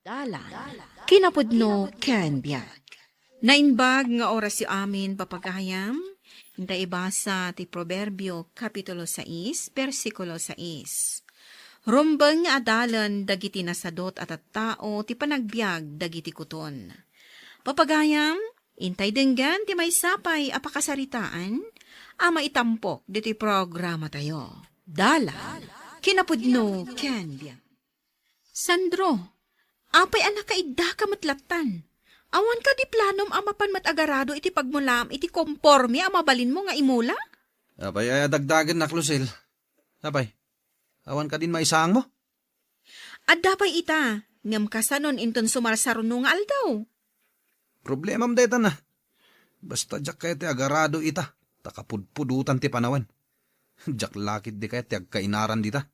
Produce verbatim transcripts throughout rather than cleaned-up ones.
Dalan, kinapudno ken biag. Naimbag nga orasyo amin, papagayam. Inta ibasa ti Proverbio, Kapitulo sais, bersikulo sais. Rumbeng nga adalen dagiti nasadot a tattao ti panagbiag dagiti kuton. Papagayam, intay denggen ti maysa pay a pakasaritaan a maitampok ditoy programatayo. Dalan, kinapudno ken biag. Sandro, apay a nakaiddaka met lattan? Awan kadi planom a mapan met agarado iti pagmulaam iti komporme a mabalinmo nga imula? Apay a dagdagennak, Lucille? Apay, awan kadin maisaangmo? Adda pay ita, ngem kasanon inton sumarsaruno nga aldaw? Problemam dayta na. Basta diak kayat ti agarado ita, ta kapudpudotan ti panawen. Diak la ketdi kayat ti agkainaran dita.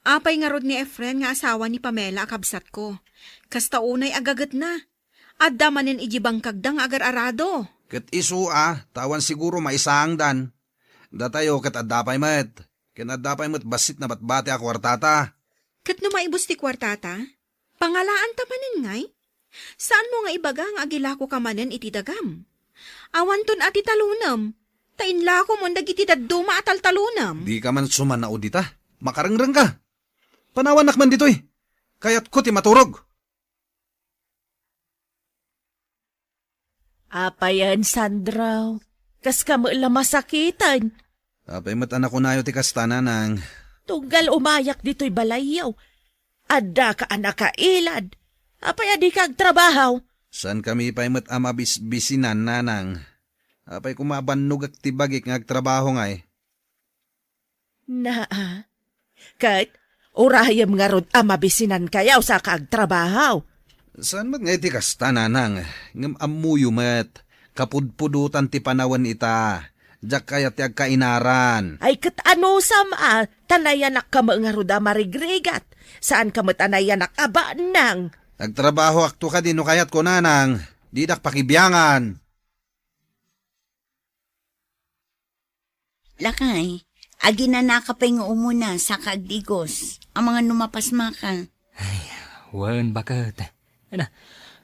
Apay ngarud ni Efren nga asawa ni Pamela a kabsatko? Kasta unay a gagetna. Adda manen idiay bangkagda nga agar-arado. Ket isu a, ta awan siguro maisaangdan. Datayo ket adda pay met. Ken adda pay met bassit nabatbati a kuartata. Ket no maibus ti kuartata, pangalaanta manen ngay? Saanmo nga ibaga nga agilakoka manen iti dagam? Awanton a ti talonem, ta inlakomon dagiti dadduma a taltalonem. Dika man sumanaw dita. Makarengrengka. Panawannak man ditoy. Kayatko ti maturog. Apayen, Sandro? Kaska met la masakiten? Apay met a nakunayo ti kasta, nanang? Tunggal umayak ditoy balayyo, addaka a nakailad. Apay a dika agtrabaho? Saankami pay met a mabisbisinan, nanang. Apay koma a bannogak ti bagik nga agtrabaho ngay? Naa. Ket, urayem ngarud a mabisinankayo saka agtrabaho. Saan met nga iti kasta, nanang? Ngem ammoyo met, kapudpudotan ti panawen ita. Diak kayat ti agkainaran. Ay, ket anusam a, ta nayanakka met ngarud a marigrigat. Saanka met a nayanak a bannang. Agtrabahoakto kadi no kayatko, nanang. Didak pakibiangan. Lakay, aginanaka pay nga umuna, saka agdigos. Amangan no mapasmaka. Ay, wen, baket. Ay na,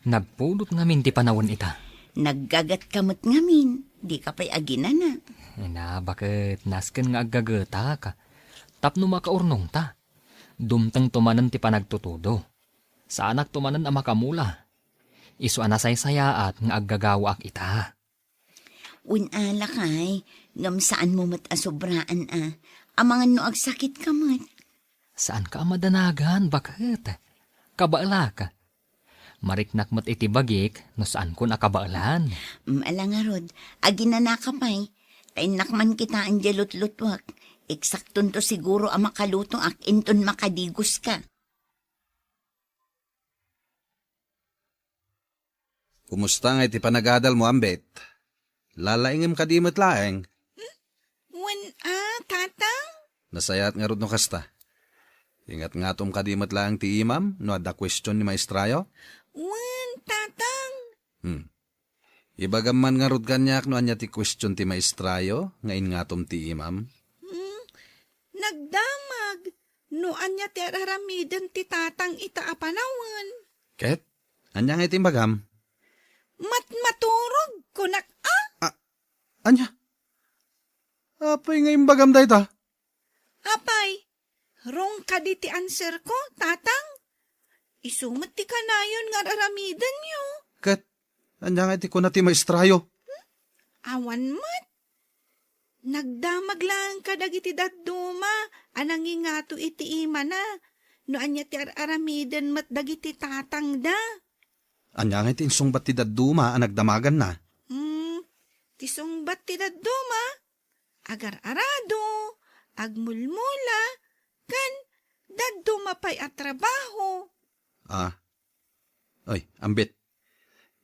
nagpudot ngamin ti panawen ita. Naggagatka met ngamin, dika pay aginana. Ay na, baket, nasken nga aggagetak. Tapno makaurnongta. Dumtengto manen ti panagtutudo. Saanakto manen a makamula. Isu a nasaysayaat nga aggagawaak ita. Wen a, lakay, ngem saanmo met a sobraan a. Amangan no agsakitka met. Saanka a madanagan, baket? Kabaelak. Mariknak met iti bagik no saankon a kabaelan. Mm, ala ngarud, aginanaka pay. Ta innak man kitaen diay lutlutuek. Eksaktonto siguro a makalutoak inton makadigoska. Kumusta ngay ti panagadalmo, Ambet? Lalaingem kadi met laeng? Hmm? Wen a, Tatang? Nasayaat ngarud no kasta. Ingatngatom kadi met laeng ti imam no adda question ni maestrayo? Wen, Tatang. Hmm. Ibagam man ngarud kaniak no ania ti question ti maestrayo nga ingatom ti imam? Hmm. Nagdamag no ania ti ar-aramiden ti Tatang ita a panawen. Ket? Ania ngay ti imbagam? Mat-, maturog, kunak, a? A-, ania? Apay nga imbagam dayta? Apay, wrong kadi ti answer ko, Tatang? Isu met ti kanayon nga ar-aramidenyo. Ket, ania ngay ti kuna ti maestrayo? Hmm? Awan met. Nagdamag laeng kadagiti dadduma a nangingato iti imana no ania ti ar-aramiden met dagiti tatangda. Ania ngay ti insungbat ti dadduma a nagdamaganna? Hmm, ti sungbat ti dadduma, agar-arado, agmulmula, ken dadduma pay a trabaho. Ah. Ay, ambit.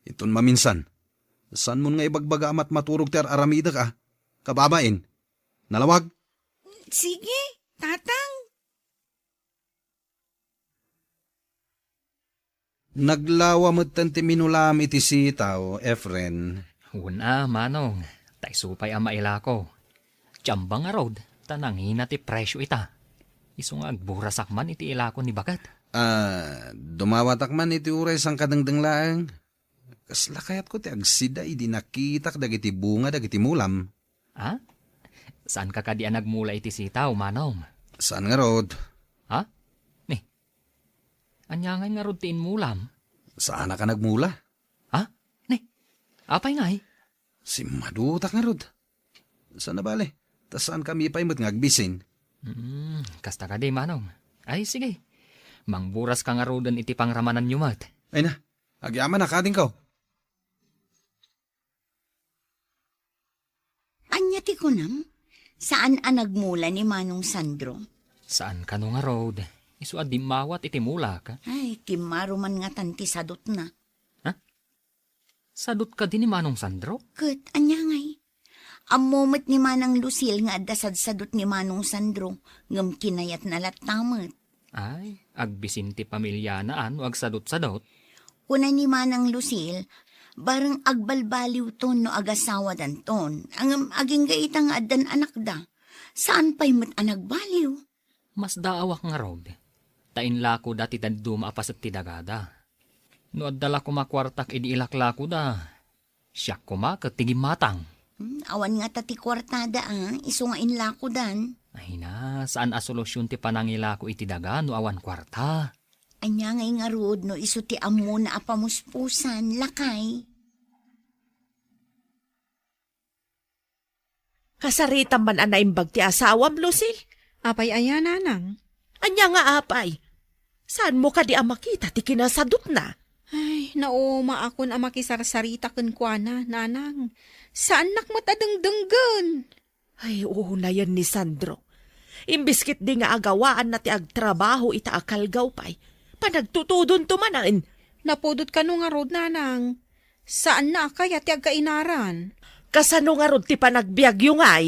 Inton maminsan, saanmon nga ibagbaga a matmaturog ti ar-aramidek a? Kababain, nalawag? Sige, Tatang. Naglawa metten ti minulaam iti sitaw, Efren. Wen a, Manong, ta isu pay a mailako. Diak ngarud, ta nangina ti presio ita. Isu nga agburasak man iti ilako ni baket. Ah, dumawatak man iti uray sangkadengdeng laeng. Kasla kayatko ti agsida idi nakitak dagiti bunga dagiti mulam. Ah? Saan ka kadi a nagmula iti sitaw, Manong? Saan ngarud? Ha? Ni? Ania ngay ngarud ti inmulam? Saanak a nagmula. Ha? Ni? Apay ngay? Simmadutak ngarud. Saan a bale, ta saankami pay met nga agbisin. Hmm, kasta kadi, Manong. Ay, sige. Mangburas ka ngaruden iti pangramananyo met. Ay na, agyamanak, adingko. Ania ti kunam? Saan a nagmula ni Manong Sandro? Saan kano ngarud? Isu a dimmawat iti mulak. Ay, kimmaro man ngatan ti sadutna. Ha? Sadut kadi ni Manong Sandro? Ket ania ngay? Ammo met ni Manang Lucille nga adda sadsadut ni Manong Sandro, ngem kinayatna latta met. Ay, agbisin ti pamilyana a no agsadutsadut. Kuna ni Manang Lucille, bareng agbalbaliwton no agasawadanton, ngem agingga ita nga addan anakda. Saan pay met a nagbaliw? Masdaawak ngarud, ta inlakoda ti dadduma a paset ti dagada. No adda la koma kuartak idi ilaklakoda, siak koma ket ti gimmatang. Hmm, awan ngata ti kuartada a, isu nga inlakodan. Ay na, saan a solusion ti panangilako iti daga no awan kuarta. Ania ngay ngarud no isu ti ammona a pamuspusan, lakay? Kasaritam man a naimbag ti asawam, Lucille? Apay aya, nanang? Ania nga apay? Saanmo kadi a makita ti kinasadutna? Ay, naumaakon a makisarsarita kenkuana, nanang. Saannak met a dengdenggen. Ay, unayen ni Sandro. Imbes ketdi nga agawaanna ti agtrabaho ita a kalgaw pay, panagtutudonto manen. Napudot kano ngarud, nanang? Saanna a kayat ti agkainaran. Kasano ngarud ti panagbiagyo ngay?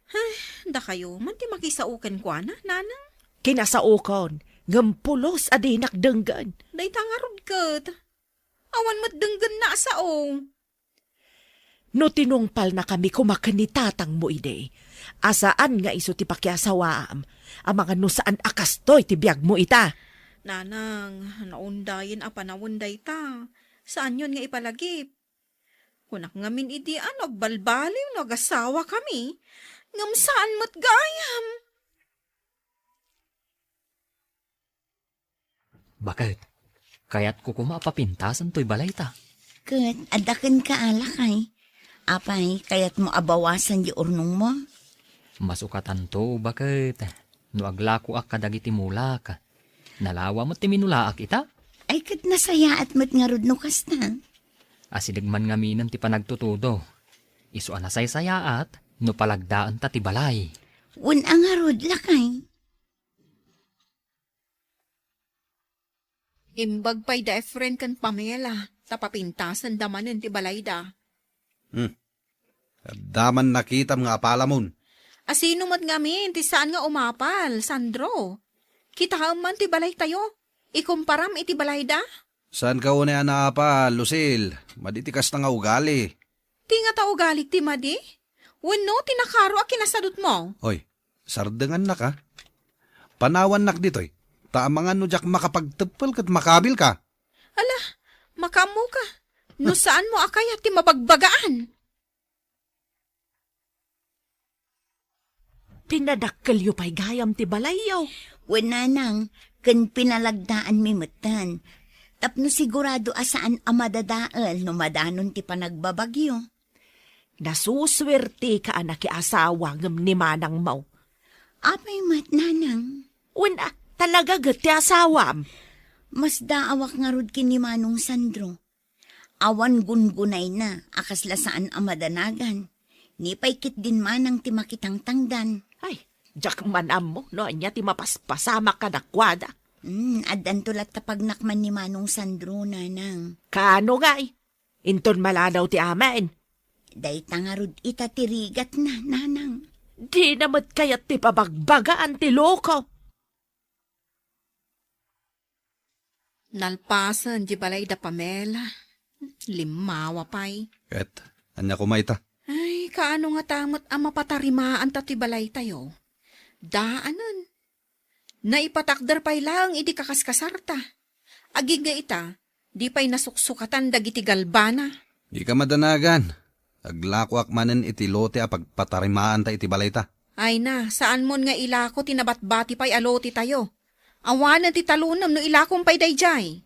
Ay, dakayo man ti makisao kenkuana, nanang? Kinasaokon, ngem pulos a dinak denggen. Dayta ngarud ket. Awan met denggenna a sao. No tinungpalnakami koma ken ni tatangmo idi, a saan nga isu ti pakiasawaam, amangan no saan a kastoy ti biagmo ita. Nanang, naundayen a panawen dayta. Saanyon nga ipalagip. Kunak ngamin idi a no agbalbaliw no agasawakami, ngem saan met gayam. Baket, kayatko koma a papintasen toy balayta. Ket adda kenka a lakay. Apay, kayatmo a bawasan ti urnongmo? Masukatanto, baket, no aglakoak kadagiti mulak. Nalawa met ti minulaak ita. Ay, ket nasayaat met ngarud no kasta. Asideg man ngaminen ti panagtutudo. Isu a nasaysayaat no palagdaenta ti balay. Wen a ngarud, lakay. Imbag pay da Efren ken Pamela, ta papintasenda manen ti balayda. Hmm. Adda man nakitam nga apalamon. Asino met ngamin ti saan nga umapal, Sandro? Kitaem man ti balaytayo. Ikumparam iti balayda? Saanka unay a naapal, Lucille. Madi ti kasta nga ugali. Ti ngata ugalik ti madi? Wenno ti nakaro a kinasadutmo? Oy, sardengannaka. Panawannak ditoy, ta amangan no diak makapagteppel ket makabilka. Ala, makaammoka. No saanmo a kayat ti mabagbagaan. Pinadakkelyo pay gayam ti balayyo. Wen, nanang, ken pinalagdaanmi metten. Tapno sigurado a saan a madadael no madanon ti panagbabagyo. Nasusuerteka a nakiasawa ngem ni manangmo. Apay met, nanang? Wen a, talaga ket ti asawam? Masdaawak ngarud ken ni Manong Sandro. Awan gungunayna a kasla saan a madanagan. Ni pay ketdin manang ti makitangtangdan. Ay, diak man ammo no ania ti mapaspasamak kadakuada. Hmm, addanto latta pagnakman ni Manong Sandro, nanang. Kaano ngay? Inton malanaw ti amin. Dayta ngarud ita ti rigatna, nanang. Dina met kayat ti pabagbagaan ti loko. Nalpasen di balay da Pamela. Limmawa pay. Ket, ania koma ita? Ay, kaano ngata met a mapatarimaanta ti balaytayo? Daanen. Naipatakder pay laeng iti kakaskasarta. Agingga ita, di pay nasuksukatan dagiti galbana. Dika madanagan. Aglakoak manen iti lote a pagpatarimaanta iti balayta. Ay na, saanmon nga ilako ti nabatbati pay a lotetayo. Awanen ti talonem no ilakom pay daydiay.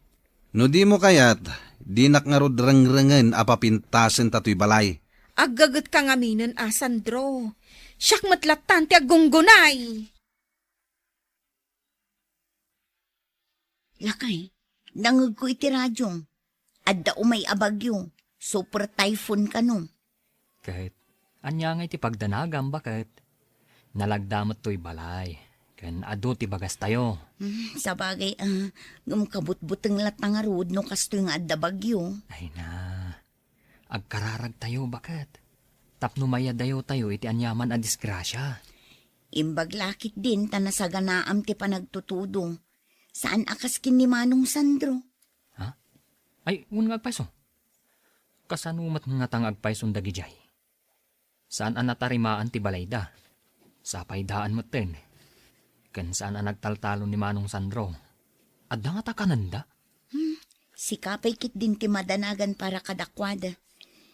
No dimo kayat, dinak ngarud rengrengen a papintasenta toy balay. Aggagetka ngaminen a, Sandro. Siak met lattan ti aggunggunay. Lakay, nangngegko iti radio. Adda umay a bagyo, super typhoon kano. Ket ania ngay ti pagdanagam, baket? Nalagda met toy balay, ken adu ti bagastayo. Hmm, sabagay, ah, ngem kabutbuteng latta ngarud no kastoy nga adda bagyo. Ay na, agkararagtayo, baket? Tapno mayadayotayo iti aniaman a disgrasia. Imbag la ketdin ta nasaganaam ti panagtutudo. Saan a kas ken ni Manong Sandro. Ha? Ay, wen nga agpayso. Kasano met ngata nga agpayson dagidiay? Saan a natarimaan ti balayda. Sapay daan metten. Ken saan a nagtaltalon ni Manong Sandro. Adda ngata kanenda? Hmm, sika pay ketdin ti madanagan para kadakuada.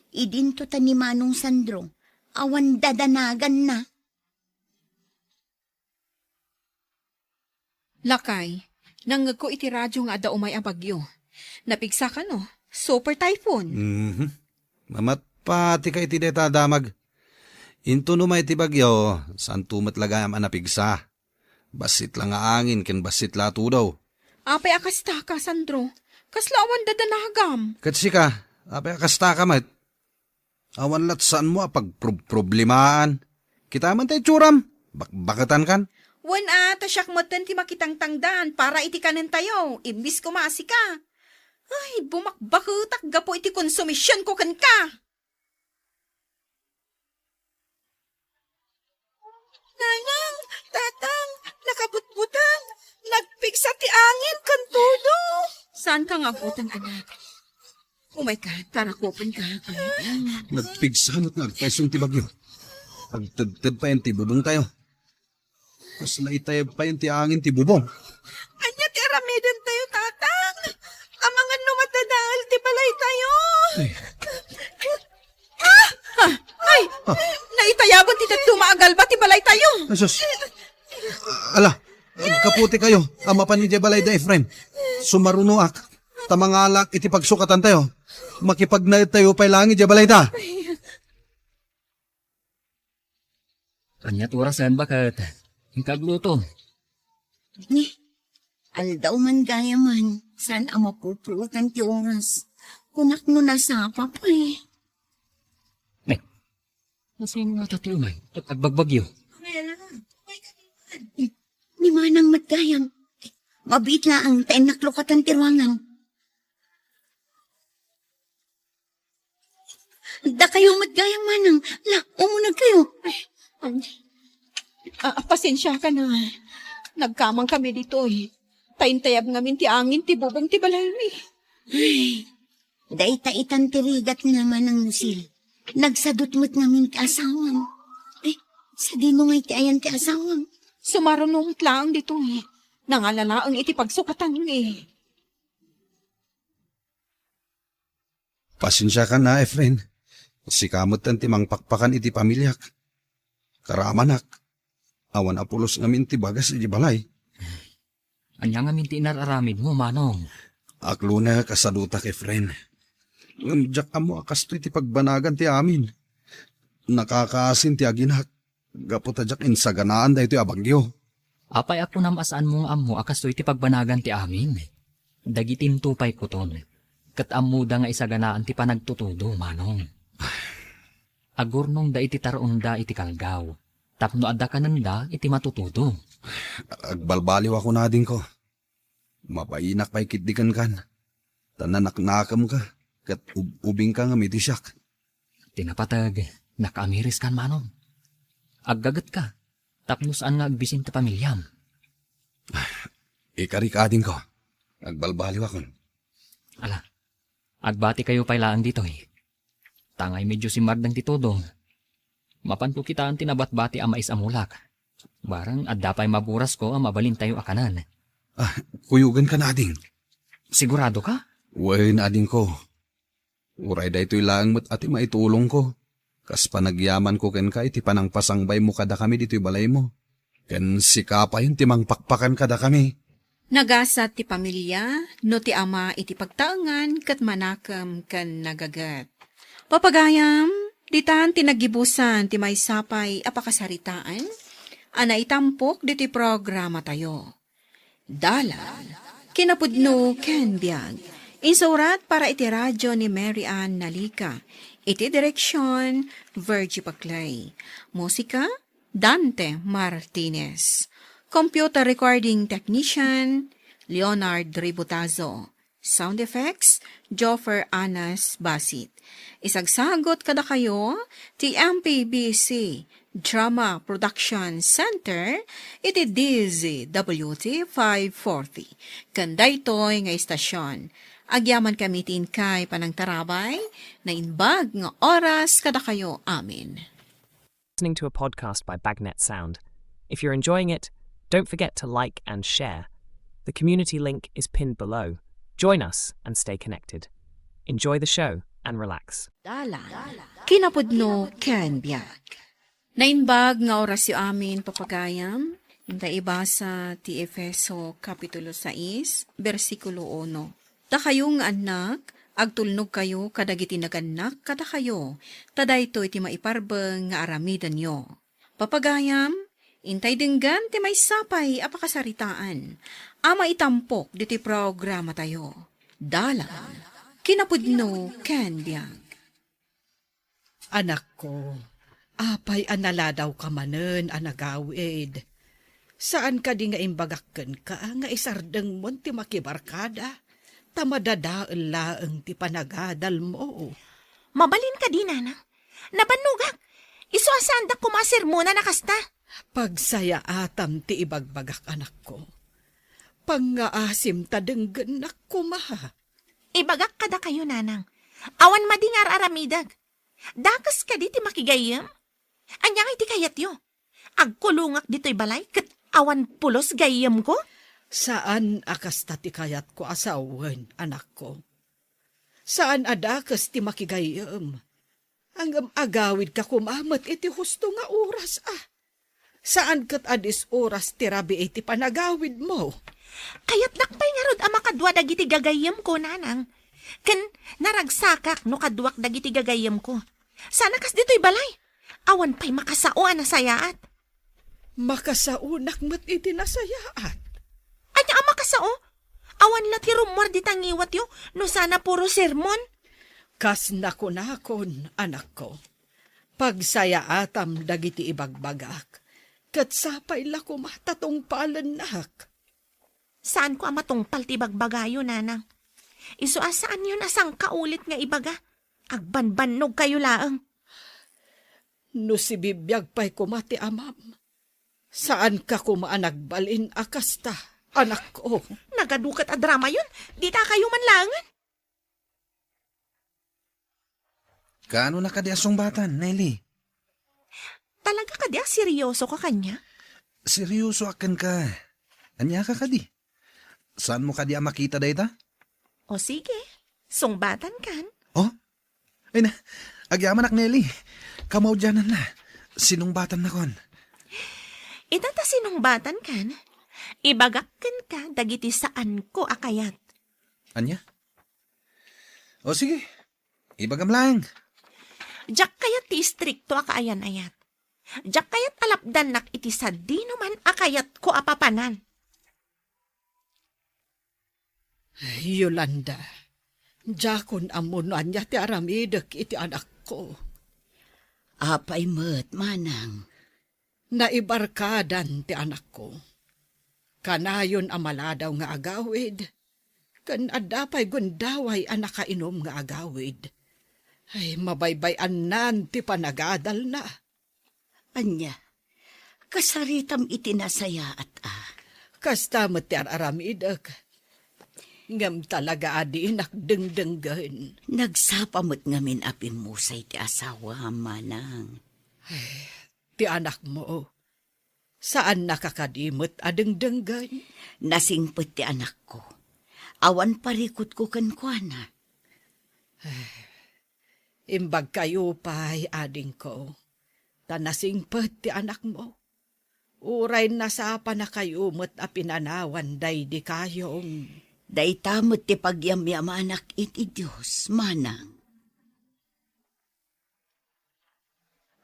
Idinto ta ni Manong Sandro, awan dadanaganna. Lakay, nangngegko iti radio nga adda umay a bagyo. Napigsa kano, super typhoon. Mhm. Mamatpatika iti dayta a damag. Inton umay ti bagyo, saanto met la gayam a napigsa. Bassit la nga angin ken bassit la a tudo. Apay a kasta ka, Sandro? Kasla awan dadanagam? Ket sika, apay a kasta ka met? Awan lat saanmo a pagprob-, problemaan. Kita man ta itsuram, bakbaketan kan. Wen a, ta siak metten ti makitangtangdan para iti kanentayo, imbis koma a sika. Ay, bumakbaketak gapu iti konsumisionko kenka. Nanang, Tatang, nakabutbuteng, nagpigsa ti angin ken tudo. Saanka nga agbuteng, anak? Umayka, tarakupenka. Nagpigsa met nga agpayson ti bagyo. Agtedted payen ti bubongtayo. Kasla itayab payen ti angin ti bubong. Ania ti aramidentayo, Tatang? Amangan no madadael ti balaytayo. Ay. Ah! Ah! Ay! Ah. Naitayaban ti dadduma a galba ti balaytayo. Jesus. Ala, agkaputikayo a mapan idiay balay da Efren. Sumarunoak, ta mangalak iti pagsukatantayo. Makipagnaedtayo pay laeng idiay balayda. Ania ti orasen, baket? Inka agluto. Ni, aldaw man gayamen, saan a mapupuotan ti oras. Kunak no nasapa pay. Ne, nasino ngata ti umay ket agbagbagyo? Ni Manang met gayam. Mabiit laeng ta innak lukatan ti ruangan. Dakayo met gayam, Manang. La, umunegkayo. Ay, ay. Ah, pasensiakan a. Nagkamangkami ditoy. Ta intayab ngamin ti angin ti bubong ti balaymi. Ay, dayta itan ti rigatna, Manang Lucille. Nagsadut met ngamin ti asawam. Ay, sadino ngay ti ayan ti asawam? Sumaruno met laeng ditoy. Nangala laeng iti pagsukatanmi. Pasensiakan a, Efren. Sika metten ti mangpakpakan iti pamiliak. Karamanak, awan a pulos ngamin ti bagas iti balay. Ania ngamin ti inar-aramidmo, Manong? Aklonek a sadutak, Efren. Ngem diak ammo a kastoy ti pagbanagan ti amin. Nakakaasin ti aginak gapu ta diak insaganaan daytoy a bagyo. Apay a kunam a saanmo nga ammo a kastoy ti pagbanagan ti amin? Dagitinto pay kuton, ket ammoda nga isaganaan ti panagtutudo, Manong. Agurnongda iti taruonda iti kalgaw, tapno adda kanenda iti matutudo. Agbalbaliw a kunadingko. Mabainak pay ketdi kenkan. Ta nanaknakemka, ket ub-ubingka ngem iti siak. Ti napateg, nakaamiriskan, Manong. Aggagetka, tapno saan nga agbisin ti pamiliam. Ikarik adingko, agbalbaliwakon. Ala, agbatikayo pay laeng ditoy. Tangay medyo simmardeng ti tudong. Mapanto kitaen ti nabatbati a mais a mulak. Barang adda pay maburasko a mabalintayo a kanan. Ah, kuyogenka na, ading. Sigurado ka? Wen, adingko. Uray daytoy laeng met a ti maitulongko. Kas panagyamanko kenka iti panangpasangbaymo kadakami ditoy balaymo. Ken sika payen ti mangpakpakan kadakami. Nagasat ti pamilia no ti ama iti pagtaengan ket manakem ken nagaget. Papagayam, ditan ti naggibusan ti maysa pay a pakasaritaan a naitampok ditoy programatayo. Dalan, kinapudno ken biag. Insurat para iti radio ni Mary Ann Nalica. Iti direksyon, Virgie Paclay. Musika, Dante Martinez. Computer recording technician, Leonard Ributazo. Sound effects, Joffer Anas Basit. Isagsagot kadakayo ti M P B C Drama Production Center iti D Z W T five forty. Ken daytoy nga istasyon, agyaman kami ti inkay panangtarabay, naimbag nga oras kadakayo amin. Listening to a podcast by Bagnet Sound. If you're enjoying it, don't forget to like and share. The community link is pinned below. Join us and stay connected. Enjoy the show and relax. Dalan, kinapudno ken biag. Naimbag nga orasyo amin, papagayam. Inta ibasa ti Efeso Kapitulo sais, bersikulo uno. Dakayo nga annak, agtulnogkayo kadagiti nagannak kadakayo, ta daytoy ti maiparbeng nga aramidenyo. Papagayam, intay denggen ti maysa pay a pakasaritaan a maitampok ditoy programatayo. Dalan, kinapudno ken biag. Anakko, apay a naladawka manen a nagawid? Saan kadi nga imbagak kenka nga isardengmon ti makibarkada, ta madadael laeng ti panagadalmo? Mabalin kadi, nanang? Nabannogak. Isu a saandak koma a sermonan a kasta. Pagsayaatam ti ibagbagak, anakko. Pangngaasim ta denggennak koma. Ibagak kadakayo, nanang. Awan madi nga ar-aramidek. Dakes kadi ti makigayyem? Ania ngay ti kayatyo? Agkulongak ditoy balay ket awan pulos gayyemko? Saan a kasta ti kayatko a sawen, anakko. Saan a dakes ti makigayyem. Ngem agawidka koma met iti husto nga oras a. Saan ket a dis-oras ti rabii ti panagawidmo. Kayatnak pay ngarud a makadua dagiti gagayyemko, nanang. Ken naragsakak no kaduak dagiti gagayyemko. Saan a kas ditoy balay. Awan pay makasao a nasayaat. Makasaonak met iti nasayaat. Ania a makasao? Awan la ti rummuar dita ngiwatyo no saan a puro sermon. Kas nakunakon, anakko, pagsayaatam dagiti ibagbagak, ket sapay la koma ta tungpalennak. Saanko a matungpal ti ibagbagayo, nanang. Isu a saanyon a sangkaulit nga ibaga. Agbanbannogkayo laeng. No sibibiag pay koma ti amam, saanka koma a nagbalin a kasta, anakko. Nagadu ket a dramayon, dita kayo man laengen. Kaano na kadi a sungbatan, Nelly? Talaga kadi a seryoso ka kanya? Seryoso a kenka. Ania ka kadi? Saanmo kadi a makita dayta? O sige, sungbatan kan. Oh? Ay na, agyamanak, Nelly. Kamaudianan na. Sinungbatan nakon. Ita ta sinungbatan kan, ibagak kenka dagiti saanko a kayat. Ania? O sige, ibagam laeng. Diak kayat ti istrikto a kaayan-ayat. Diak kayat a lapdannak iti sadinoman a kayatko a papanan. Yolanda, diakon ammo no ania ti aramidek iti anakko. Apay met, manang? Naibarkadan ti anakko. Kanayon a maladaw nga agawid, ken adda pay gundaway a nakainum nga agawid. Ay, mabaybay-annan ti panagadalna. Ania, kasaritam iti nasayaat a? Kasta met ti ar-aramidek. Ngem talaga a dinak dengdenggen. Nagsapa met ngamin a pimmusay ti asawam, manang. Ay, ti anakmo. Saannaka kadi met a dengdenggen? Nasingpet ti anakko. Awan parikutko kenkuana. Imbagkayo pay, adingko, ta nasingpet ti anakmo. Uray nasapanakayo met a pinanawan daydi kayong. Dayta met ti pagyamyamanak iti Dios, manang.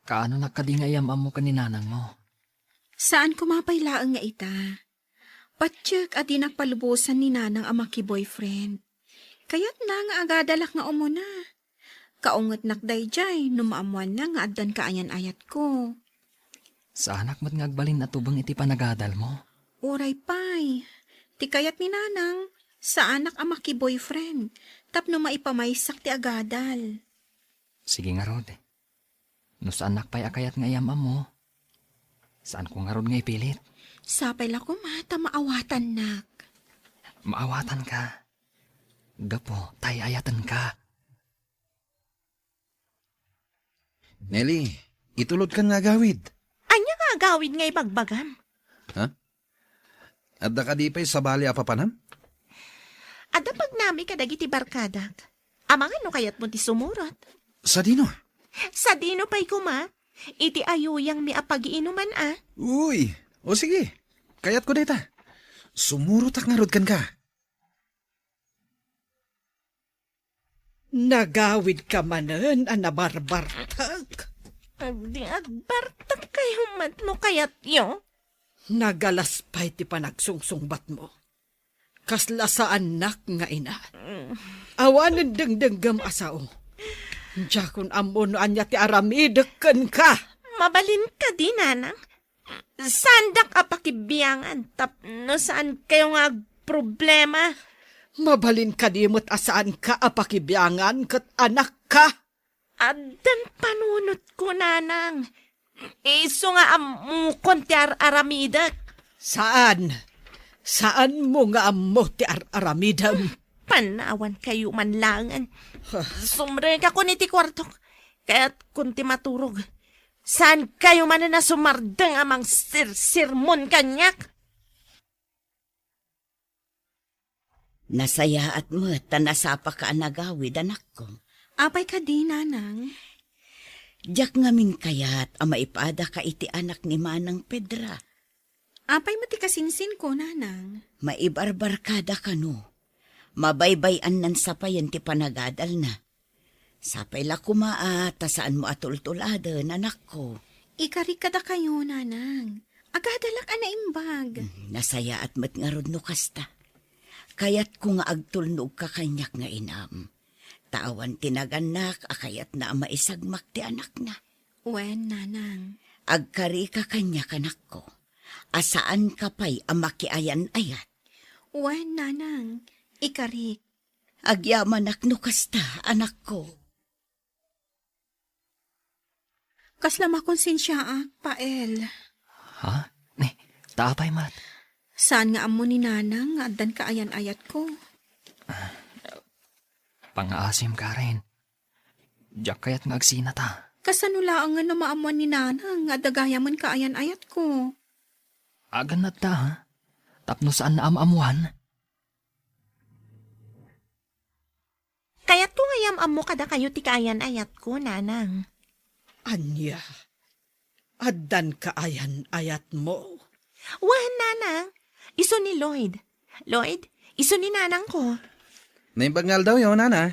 Kaanonak kadi nga iyam-ammo ken ni nanangmo? Saan koma pay laeng nga ita. Patiek a dinak palubosan ni nanang a maki-boyfriend. Kayatna nga agadalak nga umuna. Kaungetnak daydiay no maammoanna nga addan kaayan-ayatko. Saanak met nga agbalin a tubeng iti panagadalmo? Uray pay. Ti kayat ni nanang, saanak a maki-boyfriend tapno maipamaysak ti agadal. Sige ngarud. No saannak pay a kayat nga iyam-ammo, saanko ngarud nga ipilit. Sapay la koma ta maawatannak. Maawatanka. Gapu ta ay-ayatenka. Nelly, itulodkan nga agawid. Ania nga agawid nga ibagbagam? Ha? Adda kadi pay sabali a papanam? Adda pagnami kadagiti barkadak. Amangan no kayatmo ti sumurot. Sadino? Sadino pay koma? Iti ayuyangmi a pagiinuman a. Uy, o sige. Kayatko dayta. Sumurotak ngarud kenka. Nagawidka manen a nabarbartek. Agdi agbartek kayo met no kayatyo. Nagalas pay ti panagsungsungbatmo. Kasla saannak nga ina. Awanen dengdenggem a sao. Diakon ammo no ania ti aramidek kenka. Mabalin kadi, nanang? Saandak a pakibiangan tapno saan kayo nga agproblema. Mabalin kadi met a saanka a pakibiangan ket anakka? Addan panunotko, nanang. Isu nga ammokon ti ar-aramidek. Saan? Saanmo nga ammo ti ar-aramidem? Panawan kayo man laengen. Sumrekakon iti kuartok. Kayatkon ti maturog. Saan kayo manen a sumardeng a mangsirsirmon kaniak? Nasayaat met ta nasapaka a nagawid, anakko. Apay kadi, nanang? Diak ngamin kayat a maipadaka iti anak ni Manang Pedra. Apay met ti kasinsinko, nanang? Maibarbarkada kano. Mabaybay-annan sapayen ti panagadalna. Sapay la koma a ta saanmo a tultuladen, anakko. Ikarik kadakayo, nanang. Agadalak a naimbag. Mm, nasayaat met ngarud no kasta. Kayatko nga agtulnogka kaniak nga inam. Ta awan ti nagannak a kayatna a maisagmak ti anakna. Wen, nanang. Agkarika kaniak, anakko, a saanka pay a makiayan-ayat. Wen, nanang. Ikarik. Agyamanak no kasta, anakko. Kasla makonsensiaak, Pael. Ha? Ni, ta apay met? Saan nga ammo ni nanang nga addan kaayan-ayatko? Pangaasim, Karen. Diak kayat nga agsinata. Kasano laengen no maammoan ni nanang nga adda gayamen kaayan-ayatko? Agannadta, ha? Tapno saan na am-ammoan? Kayatko nga yam-ammo kadakayo ti kaayan-ayatko, nanang. Ania? Addan kaayan-ayatmo? Wen, nanang. Isu ni Lloyd. Lloyd, isu ni nanangko. Naimbag nga aldawyo, nana.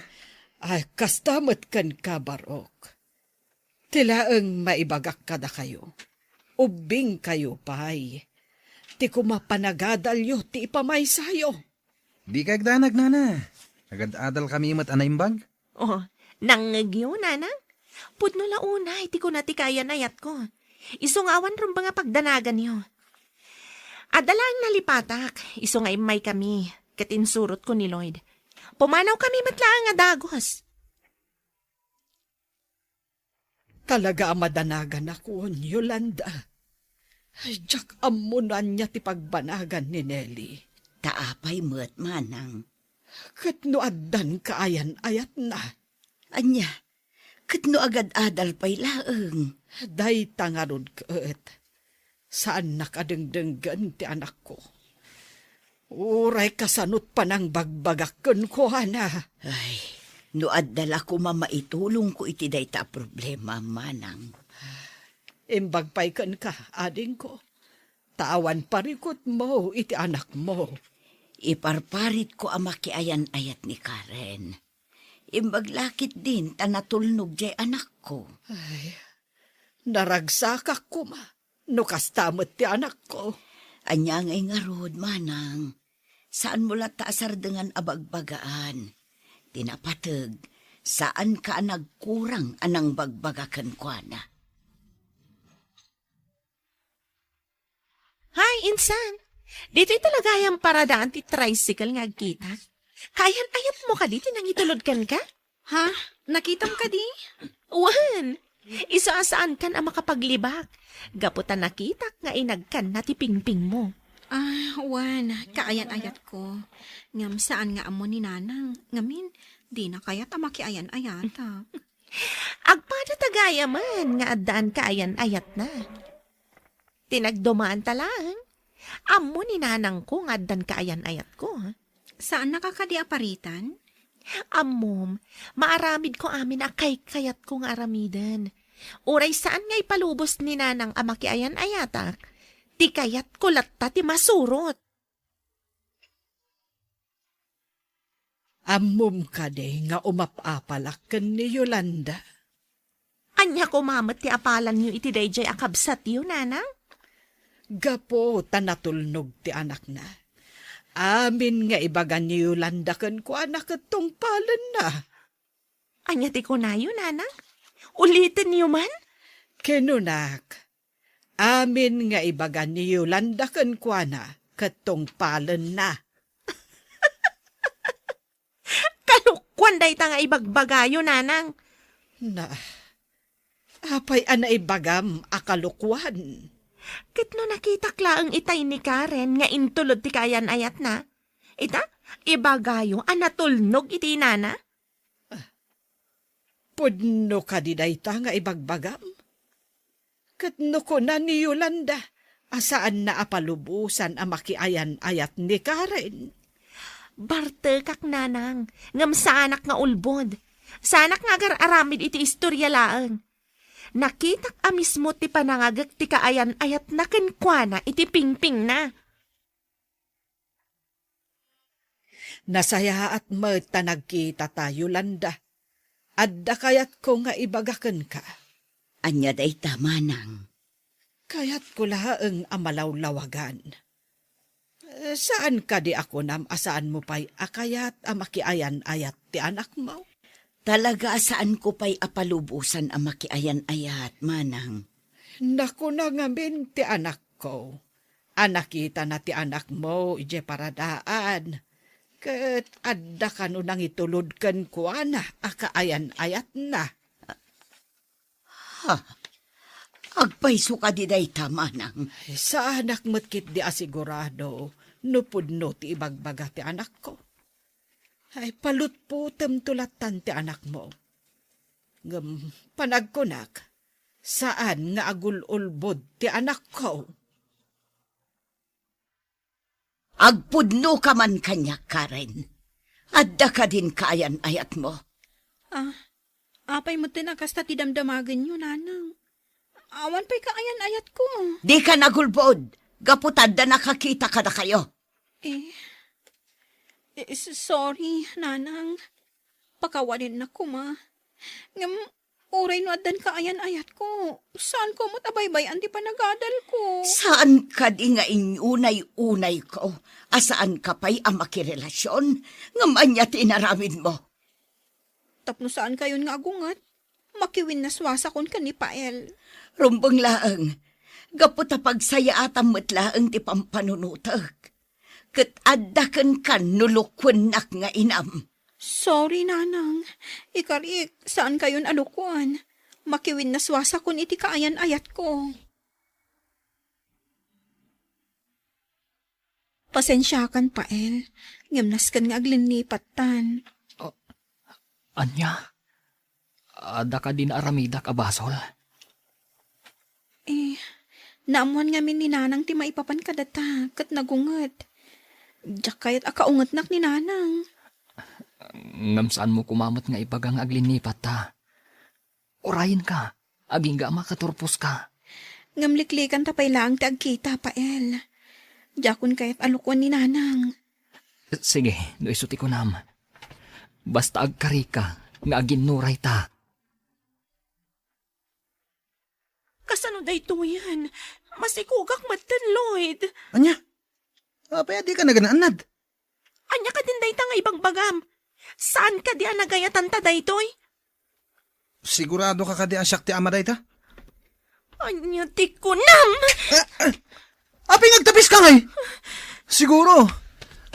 Ay, kasta met kenka, Barok. Ti laeng maibagak kadakayo, ubbingkayo pay. Ti koma panagadalyo ti ipamaysayo. Dika agdanag, nana. Agad-adalkami met a naimbag. Oh, nangngegyo, nanang? Pudno la unay ti kuna ti kaayan-ayatko. Isu nga awan rumbeng a pagdanaganyo. Adda laeng nalipatak, isu nga immaykami, ket insurotko ni Lloyd. Pumanawkami met laeng a dagus. Talaga a madanaganak, Yolanda. Ay, diak ammo no ania ti pagbanagan ni Nelly. Ta apay met, manang? Ket no addan kaayan-ayatna? Ania? Ket no agad-adal pay laeng? Dayta ngarud ket. Saannak a dengdenggen ti anakko. Uray kasanot panangbagbagak kenkuana. Ay, no adda la koma maitulongko iti dayta a problema, manang. Imbag pay kenka, adingko, ta awan parikutmo iti anakmo. Iparparitko a makiayan-ayat ni Karen. Imbag la ketdin ta natulnog jay anakko. Ay, naragsakak koma no kasta met ti anakko. Ania ngay ngarud, manang? Saanmo latta a sardengan a bagbagaan. Ti napateg, saanka a nagkurang a nangbagbaga kenkuana. Hay, insan! Ditoy talaga gayam paradaan ti tricycle nga agkitak. Kaayan-ayatmo kadi ti nangitulod kenka? Ha? Nakitam kadi? Wen, isu a saankan a makapaglibak. Gapu ta nakitak nga inagkanna ti pingpingmo. Ah, wen, kaayan-ayatko. Ngem saan nga ammo ni Nanang. Ngamin, dina kayat a makiayan-ayatak. Agpada ta gayamen nga addaan kaayan-ayatna. Ti nagdumaanta laeng, ammo ni nanangko nga addan kaayan-ayatko, ha? Saannaka kadi a paritan? Ammom, maaramidko amin a kaykayatko nga aramiden. Uray saan nga ipalubos ni nanang a makiayan-ayatak, ti kayatko latta ti masurot. Ammom kadi nga umap-apalak ken ni Yolanda? Ania koma met ti apalanyo iti daydiay a kabsatyo, nanang? Gapu ta natulnog ti anakna, amin nga ibaga ni Yolanda kenkuana ket tungpalenna. Ania ti kunayo, nanang? Ulitenyo man? Kinunak, amin nga ibaga ni Yolanda kenkuana ket tungpalenna. Kalokuan dayta nga ibagbagayo, nanang. Na, apay a naibagam a kalokuan? Ket no nakitak laeng itay ni Karen nga intulod ti kaayan-ayatna, ita, ibagayo a natulnog iti inana. Pudno kadi dayta nga ibagbagam? Ket no kuna ni Yolanda a saanna a palubosan a makiayan-ayat ni Karen? Bartekak, nanang, ngem saanak nga ulbod. Saanak nga agar-aramid iti istoria laeng. Nakitak a mismo ti panangagek ti kaayan-ayatna kenkuana iti pingpingna. Nasayaat met ta nagkitata, Yolanda. Adda kayatko nga ibaga kenka. Ania dayta, manang? Kayatko laeng a malawlawagan. Saan kadi a kunam a saanmo pay a kayat a makiayan-ayat ti anakmo? Talaga a saanko pay a palubosan a makiayan-ayat, manang. Nakuna ngamin ti anakko a nakitana ti anakmo idiay paradaan, ket adda kano nangitulod kenkuana a kaayan-ayatna. Ha? Agpayso kadi dayta, manang? Ay, saanak met ketdi a sigurado no pudno ti ibagbaga ti anakko. Ay, palutpotemto lattan ti anakmo. Ngem panagkunak, saan nga agul-ulbod ti anakko. Agpudnoka man kaniak, Karen. Adda kadin kaayan-ayatmo? Ah, apay metten a kasta ti damdamagenyo, nanang? Awan pay kaayan-ayatko. Dika nagulbod, gapu ta adda nakakita kadakayo. Eh, eh, s-, sorry, nanang. Pakawanennak koma. Ngem, uray no addan kaayan-ayatko, saanko met a baybay-an ti panagadalko. Saan kadi nga inyunay-unayko a saanka pay a makirelasyon? Ngem ania ti inaramidmo? Tapno saankayon nga agunget, makiwinnaswasakon ken ni Pael. Rumbeng laeng, gapu ta pagsayaatam met laeng ti pampanunotek. Ket adda kenkan no lokuennak nga inam. Sorry, nanang. Ikarik, saankayon a lokuan. Makiwinnaswasakon iti kaayan-ayatko. Pasensiakan, Pael, ngem nasken nga aglinlipattan. Oh, ania? Adda kadi naaramidak a basol? Eh, Naammoan ngamin ni Nanang ti maipapan kadata, ket nagunget. Diak kayat a kaungetnak ni Nanang. Ngem saanmo koma met nga ibaga nga aglinnipatta. Urayenka, agingga a makaturposka. Ngem liklikanta pay laeng ti agkita, Pael. Diakon kayat a lukoen ni Nanang. Sige, no isu ti kunam. Basta agkarika nga aginnurayta. Kasano daytoyen? Masikogak metten, Lloyd. Ania? Apay a dika naganaannad? Ania kadin dayta nga ibagbagam? Saan kadi a nagayatanta daytoy? Sigurado ka kadi a siak ti ama dayta? Ania ti kunam? Ah, ah, apay nga agtapiska ngay? Siguro,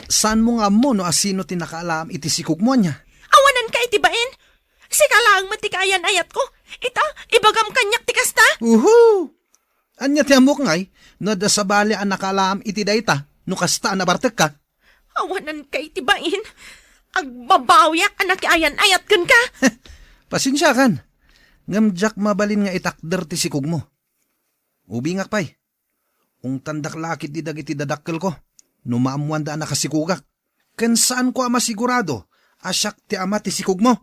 saanmo nga ammo no asino ti nakaalaam iti sikogmo, ania? Awananka iti bain? Sika laeng met ti kaayan-ayatko. Ita, ibagam kaniak ti kasta. Uhu! Ania ti ammok ngay no adda sabali a nakaalaam iti dayta no kasta a nabartekka? Awananka iti bain. Agbabawiak a nakiayan-ayat kenka. Pasensiakan. Ngem diak mabalin nga itakder ti sikogmo. Ubingak pay. Ungtandak la ketdi dagiti dadakkelko no maammoanda a nakasikogak. Ken saanko a masigurado a siak ti ama ti sikogmo.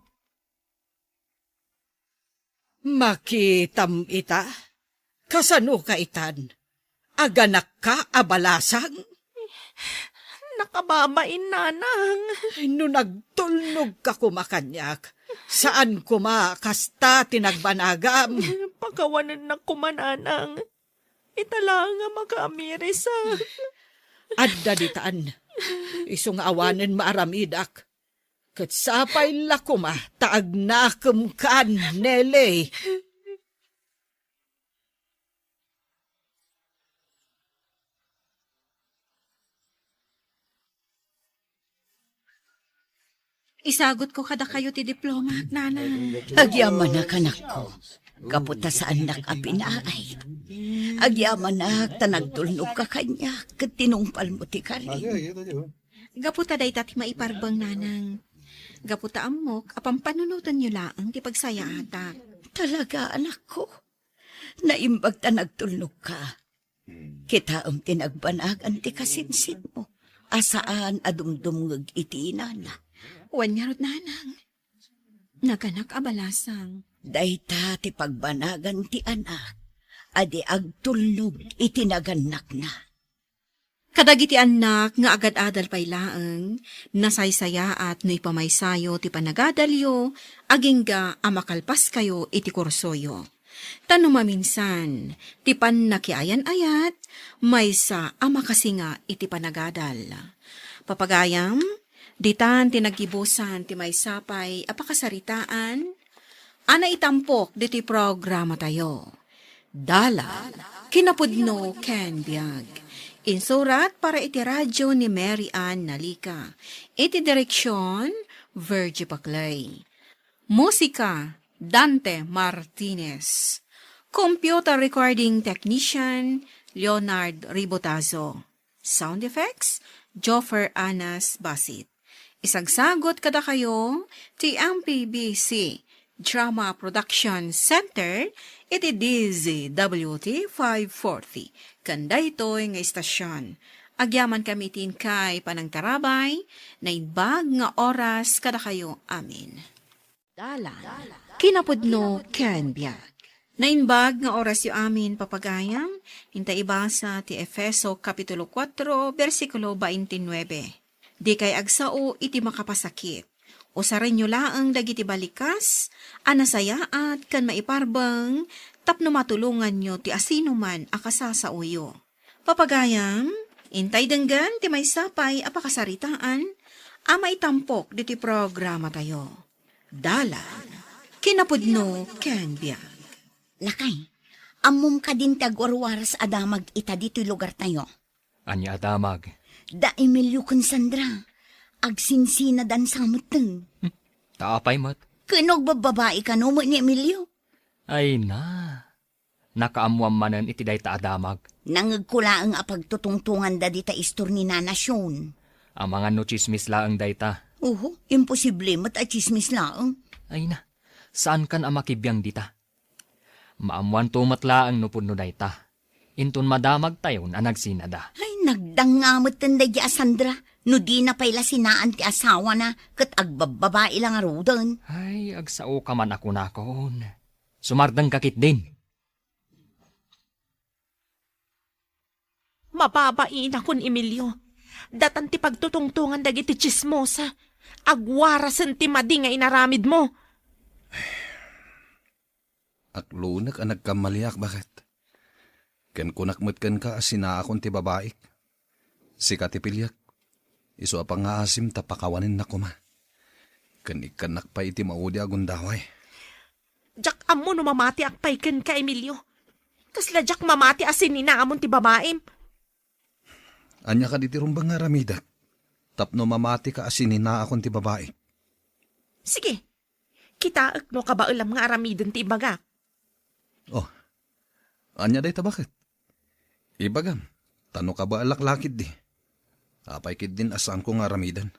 Makitam ita? Kasano ka itan? Aganakka a balasang? Nakababain, Nanang. Ay, no nagtulnogka koma kaniak, saan koma kasta ti nagbanagam? Pakawanennak koma, Nanang. Ita laeng a makaamirisak. Adda ditan. Isu nga awanen maaramidak. Ket sapay la koma ta agnakemkan, Nelly. Isagutko kadakayo ti diploma, Nanang. Agyamanak, anakko. Gapu ta saannak a pinaay. Agyamanak ta nagtulnogka kaniak ket tinungpalmo ti karim. Gapu ta dayta ti maiparbeng, Nanang. Gapu ta ammok a pampanunotenyo laeng ti pagsayaatak. Talaga, anakko? Naimbag ta nagtulnogka. Kitaem ti nagbanagan ti kasinsinmo a saan a dumdumngeg iti inana. Wen ngarud, Nanang. Naganak a balasang. Dayta ti pagbanagan ti anak a di agtulnog iti nagannakna. Kadagiti annak nga agad-adal pay laeng, nasaysayaat no ipamaysayo ti panagadalyo agingga a makalpaskayo iti kursoyo. Ta no maminsan, ti pannakiayan-ayat, maysa a makasinga iti panagadal. Papagayam, ditan ti naggibusan ti maysa pay a pakasaritaan a naitampok ditoy programatayo. Dalan, kinapudno ken biag. Insurat para iti radyo ni Mary Ann Nalica. Iti direksyon, Virgie Paclay. Musika, Dante Martinez. Computer recording technician, Leonard Ribotazo. Sound effects, Joffer Anas Basit. Isagsagot kadakayo ti M P B C Drama Production Center iti D Z W T five forty. Ken daytoy nga istasyon, agyamankami ti inkay panangtarabay, naimbag nga oras kadakayo amin. Dalan, kinapudno ken biag. Naimbag nga orasyo amin, papagayam, inta ibasa ti Efeso Kapitulo kuatro, bersikulo twenty-nine. Dikay agsao iti makapasakit. Usarenyo laeng dagiti balikas a nasayaat ken maiparbeng tapno matulonganyo ti asinoman a kasasaoyo. Papagayam, intay denggen ti maysa pay a pakasaritaan a maitampok ditoy programatayo. Dalan, kinapudno ken biag. Lakay, ammom kadin ti agwarwaras a damag ita ditoy lugartayo? Ania a damag? Da Emilio ken Sandra. Agsinsinadan sa metten. Hmm, ta apay met? Ken no agbababai kano met ni Emilio? Ay na. Nakaammoam manen iti dayta a damag. Nangegko laeng a pagtutungtonganda dita istor ni Nana Sion. Amangan no tsismis laeng dayta. Oho, imposible met a tsismis laeng. Ay na, saankan a makibiang dita. Maammoanto met laeng no pudno dayta. inton madamagtayon a nagsinada. Ay, nagdangnga met ten daydi a Sandra. No dina pay la sinaan ti asawana, ket agbabbabai la ngaruden. Ay, agsaoka man a kunakon. Sumardengka ketdin. Mababainakon, Emilio. Datan ti pagtutungtongan dagiti tsismosa. Agwarasen ti madi nga inaramidmo. Aklunek a nagkammaliak, baket. Ken kunak met kenka a sinaakon ti babaik. Sika ti piliek. Isu a pangngaasim ta pakawanennak koma. Ken ikkannak pay iti maudi a gundaway. Diak ammo no mamatiak pay kenka, Emilio. Kasla diak mamati a sininaamon ti babaim. Ania kadi ti rumbeng nga aramidek tapno mamatika a sininaakon ti babaik? Sige, kitaek no kabaelam nga aramiden ti ibagak. Oh, ania dayta, baket? Ibagam, ta no kabaelak la ketdi, apay ketdin a saanko nga aramiden?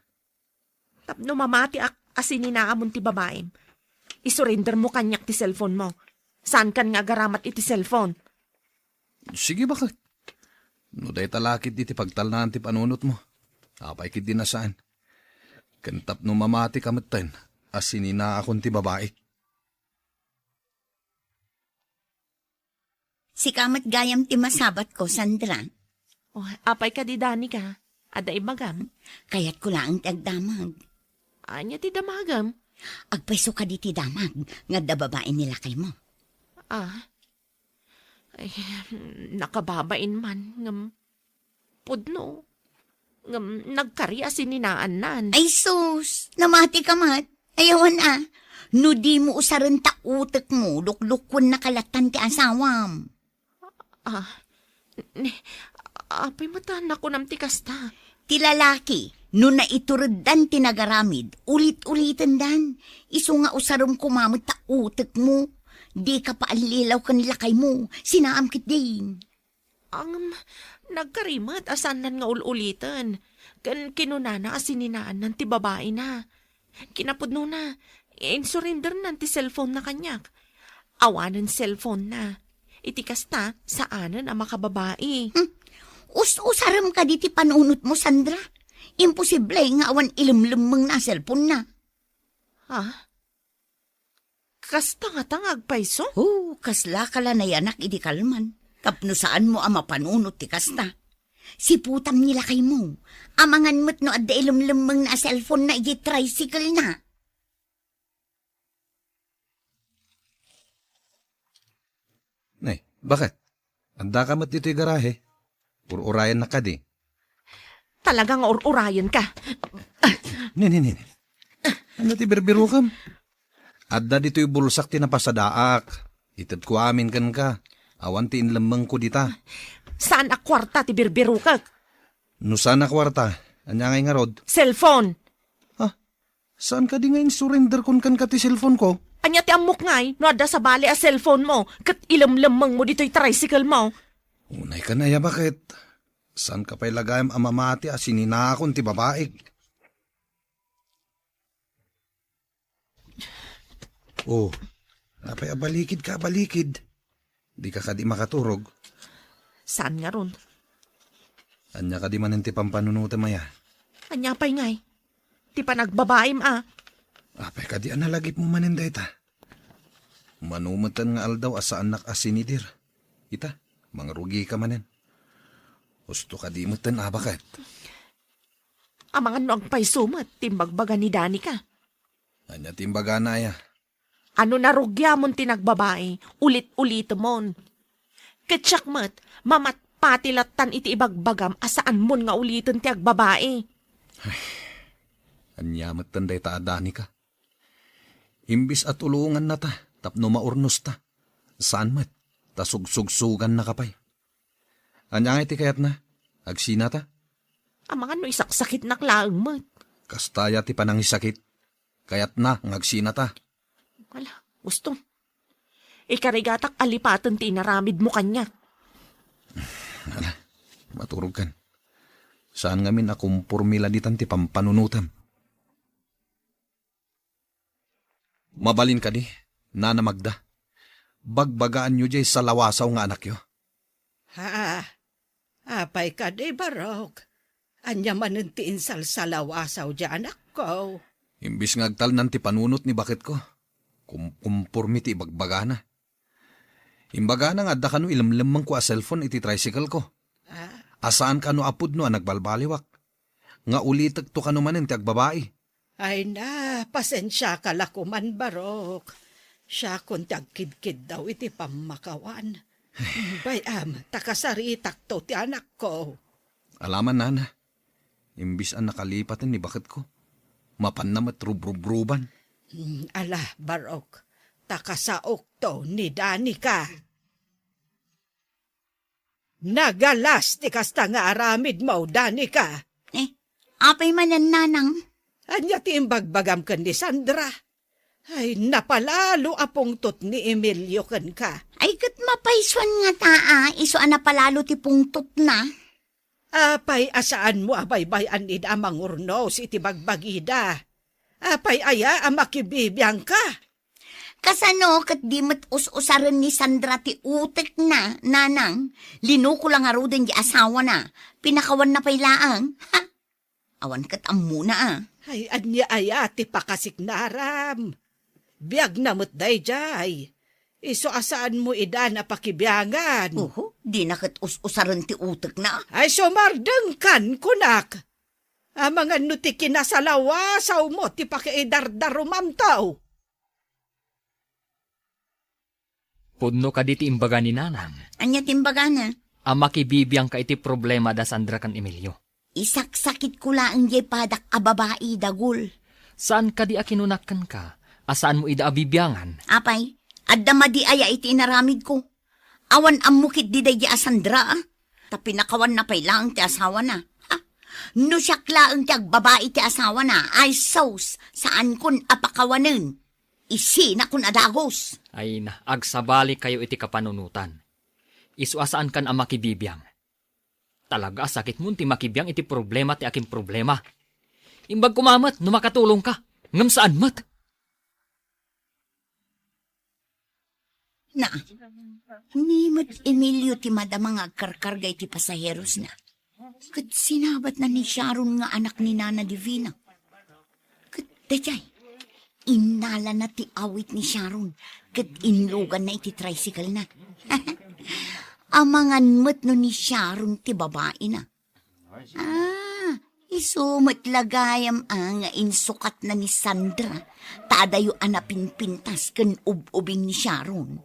Tapno mamatiak a sininaamon ti babaim, isurendermo kaniak ti cellphone mo. Saankan nga agaramat iti cellphone. Sige, baket. No dayta la ketdi ti pagtalnaan ti panunotmo, apay ketdin a saan. Ken tapno mamatika metten a sininaakon ti babaik. Sika met gayam ti masabatko, Sandra. Oh, apay kadi, Danica? Adda ibagam? Kayatko laeng ti agdamag. Ania ti damagem? Agpayso kadi ti damag nga adda babai ni lakaymo. Ah? Ay, nakababain man, ngem pudno. Ngem nagkari a sininaannan. Ay sus, namatika met. Ay awan a. No dimo usaren ta utekmo, luklukuennaka lattan ti asawam. Ah, ni, apay met a nakunam ti kasta? Ti lalaki, no naitureddan ti nagaramid, ulit-ulitendan. Isu nga usarem koma met ta utekmo. Dika paallilaw ken lakaymo, sinaam ketdin. Ngem, nagkari met a saannan nga ul-uliten. Ken kinunana a sininaannan ti babaina. Kinapudnona, insurendernan ti cellphone-na kaniak. Awanen cellphone-na. Iti kasta, saanen a makababai. Hmm. Us-usarem kadi ti panunotmo, Sandra. Imposible nga awan ilemlemmengna a cellphone-na. Ha? Kasta ngata nga agpayso? Oh, kaslaka la nayanak idi kalman. Tapno saanmo a mapanunot ti kasta. Siputam ni lakaymo. Amangan met no adda ilemlemmengna a cellphone-na idiay tricycle-na. Nay, baket? Addaka met ditoy garahe? Ur-urayennak kadi? Talaga nga ur-urayenka. Ni, ni, ni, ni. Ania ti birbirokam? Adda ditoy bulsak ti napasadaak. Itedko amin kenka. Awan ti inlemmengko dita. Saan a kuarta ti birbirokek? No saan a kuarta, ania ngay ngarud? Cellphone. Ha? Saan kadi nga insurenderkon kenka ti cellphone-ko? Ania ti ammok ngay no adda sabali a cellphone-mo ket ilemlemmengmo ditoy tricycle-mo? Unay kan aya, baket? Saanka pay la gayam a mamati a sininaakon ti babaik. Oh, apay a balikidka a balikid? Dika kadi makaturog? Saan ngarud? Ania kadi manen ti pampanunotem aya? Ania pay ngay? Ti panagbabaim a. Apay kadi a nalagipmo manen dayta? Mano metten nga aldaw a saannak a sinidir. Ita, mangrugika manen. Husto kadi metten a, baket? Amangan no agpayso met ti imbagbaga ni Danica. Ania ti imbagana aya? A no narugiamon ti nagbabai, ulit-ulitemon. Ket siak met, mamatpati lattan iti ibagbagam a saanmon nga uliten ti agbabai. Ay, ania metten dayta a Danica? Imbis a tulongannata tapno maurnosta, saan met, ta sugsugsugannaka pay. Ania ngay ti kayatna? Agsinata? Amangan no isaksakitnak laeng met. Kasta aya ti panangisakit? Kayatna nga agsinata. Ala, gusto. Ikarigatak a lipaten ti inaramidmo kaniak. Ala, maturogkan. Saan ngamin a komporme la ditan ti pampanunotem. Mabalin kadi, Nana Magda, bagbagaanyo diay salawasaw nga anakyo. Ha? Apay kadi, Barok? Ania manen ti insalsalawasaw diay anakko? Imbis nga agtalnan ti panunot ni baketko, kum-, kumpormi ti ibagbagana. Imbagana nga adda kano ilemlemmengko a cellphone iti tricycle ko. Ah. A saan kano a pudno a nagbalbaliwak. Nga ulitekto kano manen ti agbabai. Ay na, pasensiaka la koman, Barok. Siakon ti agkidkiddaw iti pammakawan. Bay-am, ta kasaritakto ti anakko. Alaman, nana. Imbis a nakalipaten ni baketko, mapanna met rubrubruban. Hmm, ala, Barok, ta kasaokto ni Danica. Nagalas ti kasta nga aramidmo, Danica. Eh, apay manen, nanang? Ania ti imbagbagam ken ni Sandra? Ay, napalalo a pungtot ni Emilio kenka. Ay, ket mapaysuan ngata a, isu a napalalo ti pungtotna. Apay a saanmo a baybay-an ida a mangurnos iti bagbagida? Apay aya a makibibiangka? Kasano ket di met us-usaren ni Sandra ti utekna, nanang? Linuko la ngaruden di asawana. Pinakawanna pay laeng. Ha? Awan ket ammona a. Ay, ania aya ti pakasiknaram? Biagna met daydiay. Isu a saanmo ida a pakibiangan. Oho, dina ket us-usaren ti utekna. Ay, sumardengkan, kunak. Amangan no ti kinasalawasawmo ti pakiidardarumamto. Pudno kadi ti imbaga ni nanang? Ania ti imbagana? A makibibiangka iti problema da Sandra ken Emilio. Isaksakitko laeng diay padak a babai, Dagul. Saan kadi a kinunak kenka a saanmo ida a bibiangan? Apay, adda madi aya iti inaramidko? Awan ammo ketdi daydi a Sandra, a? Ta pinakawanna pay laeng ti asawana. Ha? No siak laeng ti agbabai ti asawana, ay sus, saankon a pakawanen. Isinakon a dagus. Ay na, agsabalikayo iti kapanunotan. Isu a saankan a makibibiang. Talaga a sakitmon ti makibiang iti problema ti akin problema. Imbag koma met no makatulongka, ngem saan met. Na, ni met Emilio ti madama nga agkarkarga iti pasaherosna. Ket sinabatna ni Sharon nga anak ni Nana Divina. Ket daydiay, innalana ti awit ni Sharon ket inluganna iti tricycle-na. Amangan met no ni Sharon ti babaina. Ah, isu met la gayam a nga insukatna ni Sandra, ta adayo a napinpintas ken ub-ubing ni Sharon.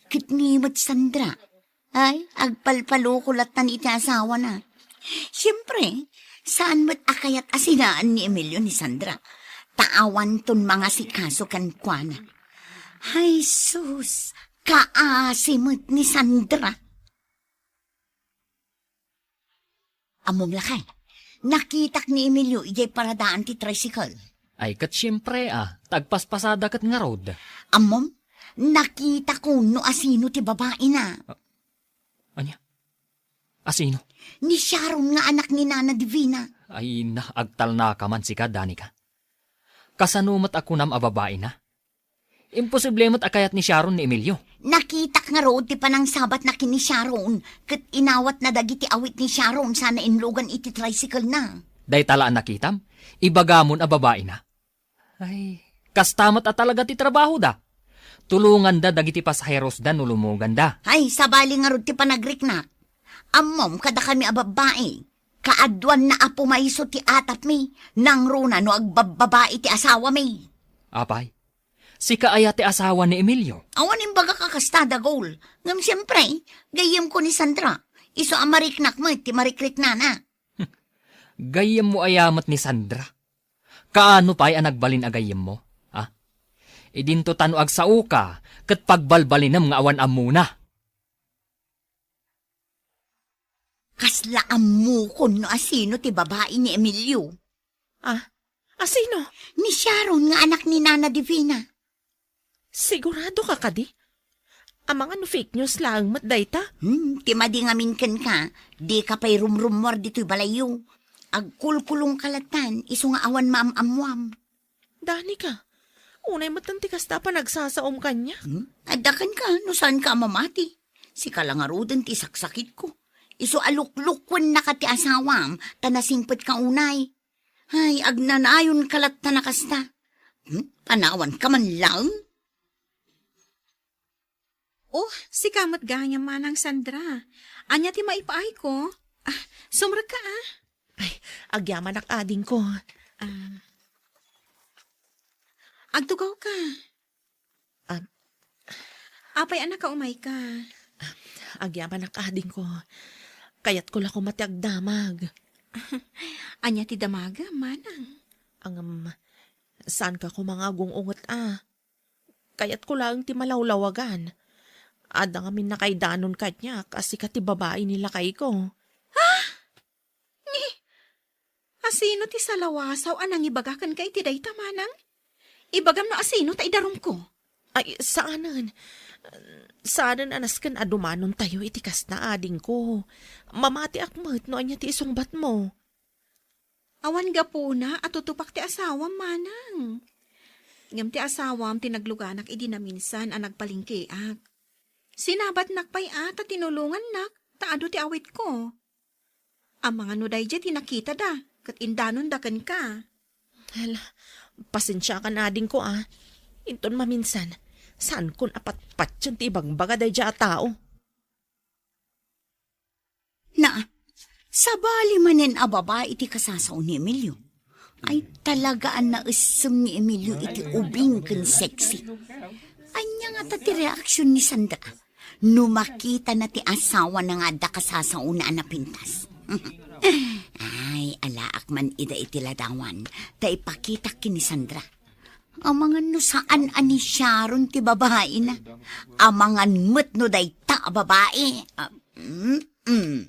Ket ni met Sandra, ay, agpalpaloko lattan iti asawana. Siempre, saan met a kayat a sinaan ni Emilio ni Sandra, ta awanton mangasikaso kenkuana. Ay, sus, kaasi met ni Sandra. Ammom lakay, nakitak ni Emilio idiay paradaan ti tricycle. Ay, ket siempre, a, ta agpaspasada ket ngarud. Ammom, nakitako no asino ti babaina. A-, ania? Asino? Ni Sharon nga anak ni Nana Divina. Ay, na, agtalnaka man sika, Danica. Kasano met a kunam a babaina? Imposible met a kayat ni Sharon ni Emilio. Nakitak ngarud ti panangsabatna ken ni Sharon, ket inawatna dagiti awit ni Sharon sana inlugan iti tricycle-na. Dayta la a nakitam? Ibagamon a babaina? Ay, kasta met a talaga ti trabahoda. Tulonganda dagiti pasaherosda no lumoganda. Ay, sabali ngarud ti panagriknak. Ammom, kadakami a babbai, kaaduanna a pumayso ti atapmi, nangruna no agbabbabai ti asawami. Apay, sika aya ti asawa ni Emilio? Awan imbagak a kasta, Dagul. Ngem siempre, gayyemko ni Sandra. Isu a mariknak met ti marikriknana. Gayyemmo aya met ni Sandra? Kaano pay a nagbalin a gayyemmo? Ha? Idinto ta no agsaoka, ket pagbalbalinem nga awan ammona. Kasla ammokon no asino ti babai ni Emilio. Ah, asino? Ni Sharon nga anak ni Nana Divina. Sigurado ka kadi? Amangan no fake news laeng met dayta? Hmm, ti madi ngamin kenka, dika pay rumrummuar ditoy balayyo. Agkulkulongka lattan, isu nga awan maam-ammuam. Danica, unay metten ti kasta a panagsasaom kaniak. Hmm? Adda kenka, no saanka a mamati. Sika la ngaruden ti saksakitko. Isu a luklukuennaka ti asawam, ta nasingpetka unay. Ay, agnanayonka latta a kasta. Hmm? Panawanka man laeng? Oh, sika met gayam, Manang Sandra. Ania ti maipaayko? Ah, sumrekka, ah. Ay, agyamanak, adingko. Ah. Agtugawka. Ah. Apay a nakaumayka? Agyamanak, adingko. Kayatko la koma ti agdamag. Ania ti damagem, Manang? Ngem, saanka koma nga agung-unget a. Kayatko laeng ti malawlawagan. Adda ngamin nakaidanon kaniak a sika ti babai ni lakayko. Ah! Ni, asino ti salawasaw a nangibaga kenka iti dayta, Manang? Ibagam no asino ta idarumko. Ay, saanen. Saanen a nasken a dumanontayo iti kasta, adingko. Mamatiak met no ania ti isungbatmo. Awan gapuna a tutupak ti asawam, Manang. Ngem ti asawam ti nagluganak idi naminsan a nagpalengkeak. Sinabatnak pay a ta tinulongannak ta adu ti awitko. Amangan no daydiay ti nakitada ket indanonda kenka. Hala, pasensiakan, adingko a. Inton maminsan, saankon a patpatien ti ibagbaga daydiay a tao. Na, sabali manen a babai ti kasasao ni Emilio. Ay, talaga a naessem ni Emilio iti ubing ken sexy. Ania ngata ti reaksion ni Sandra no makitana ti asawana nga adda kasasaona a napintas? Ay, alaak man ida iti ladawan, ta ipakitak ken ni Sandra. Amangan no saan a ni Sharon ti babaina. Amangan met no dayta a babai. Ah, mm, mm.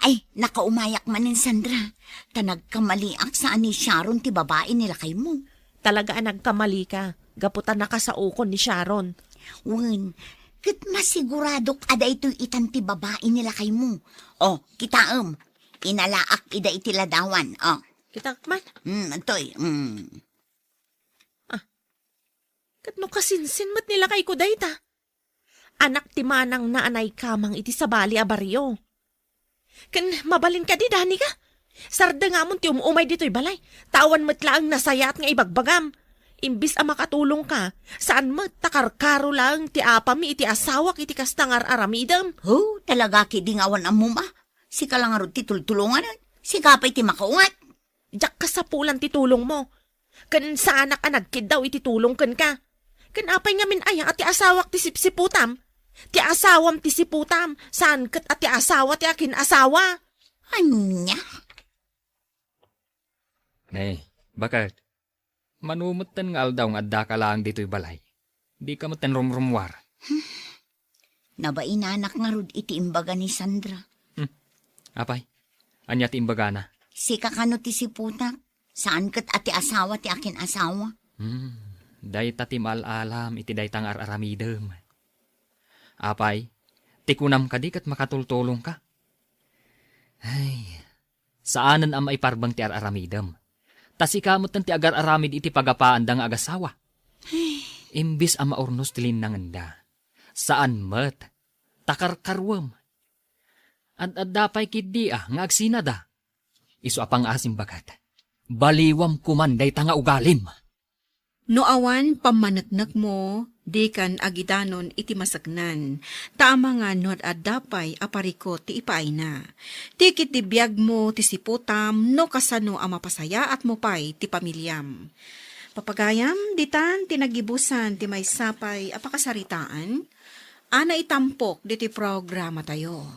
Ay, nakaumayak manen, Sandra. Ta nagkamaliak, saan ni Sharon ti babai ni lakaymo. Talaga a nagkamalika, gapu ta nakasaokon ni Sharon. Wen, ket masiguradok a daytoy itan ti babai ni lakaymo. O, kitaem, inalaak ida iti ladawan. O. Kitaek man? Hmm, adtoy. Hmm. Ah. Ket no kasinsin met ni lakayko dayta? Anak ti manangna a naikamang iti sabali a bario. Ken mabalin kadi, Danica? Sardengamon ti um-umay ditoy balay, ta awan met laeng nasayaat nga ibagbagam. Imbis a makatulongka, saan met ta karkaro laeng ti apami iti asawak iti kasta nga ar-aramidem. Ho, talaga ketdi nga awan ammom a. Sika la ngarud ti tultulonganen. Sika pay ti makaungat. Diak kasapulan ti tulongmo. Ken saanak a nagkiddaw iti tulong kenka. Ken apay ngamin aya a ti asawak ti sipsiputam? Ti asawam ti siputam, saan ket a ti asawa ti akin-asawa. Ania? Ne, baket? Mano metten nga aldaw nga addaka laeng ditoy balay? Dika metten rumrummuar. Nabainanak ngarud iti imbaga ni Sandra. Hmm. Apay, ania ti imbagana? Sika kano ti siputak? Saan ket a ti asawa ti akin-asawa? Hmm. Dayta ti maal-alam iti dayta nga ar-aramidem. Apay, ti kunam kadi ket makatultulongka? Ay, saanen a maiparbeng ti ar-aramidem. Ta sika metten ti agar-aramid iti pagapaanda nga agasawa. Imbis a maurnos ti linnangenda, saan met, ta karkaruem. Ad-adda pay ketdi a nga agsinada. Isu a pangaasim baket, baliwam koman dayta nga ugalim. No awan pammaneknekmo, dikan agidanon iti maseknan, ta amangan no ad-adda pay a parikut ti ipaayna. Ti ketdi biagmo ti siputam no kasano a mapasayaatmo pay ti pamiliam. Papagayam, ditan ti nagibusan ti maysa pay a pakasaritaan a naitampok ditoy programatayo.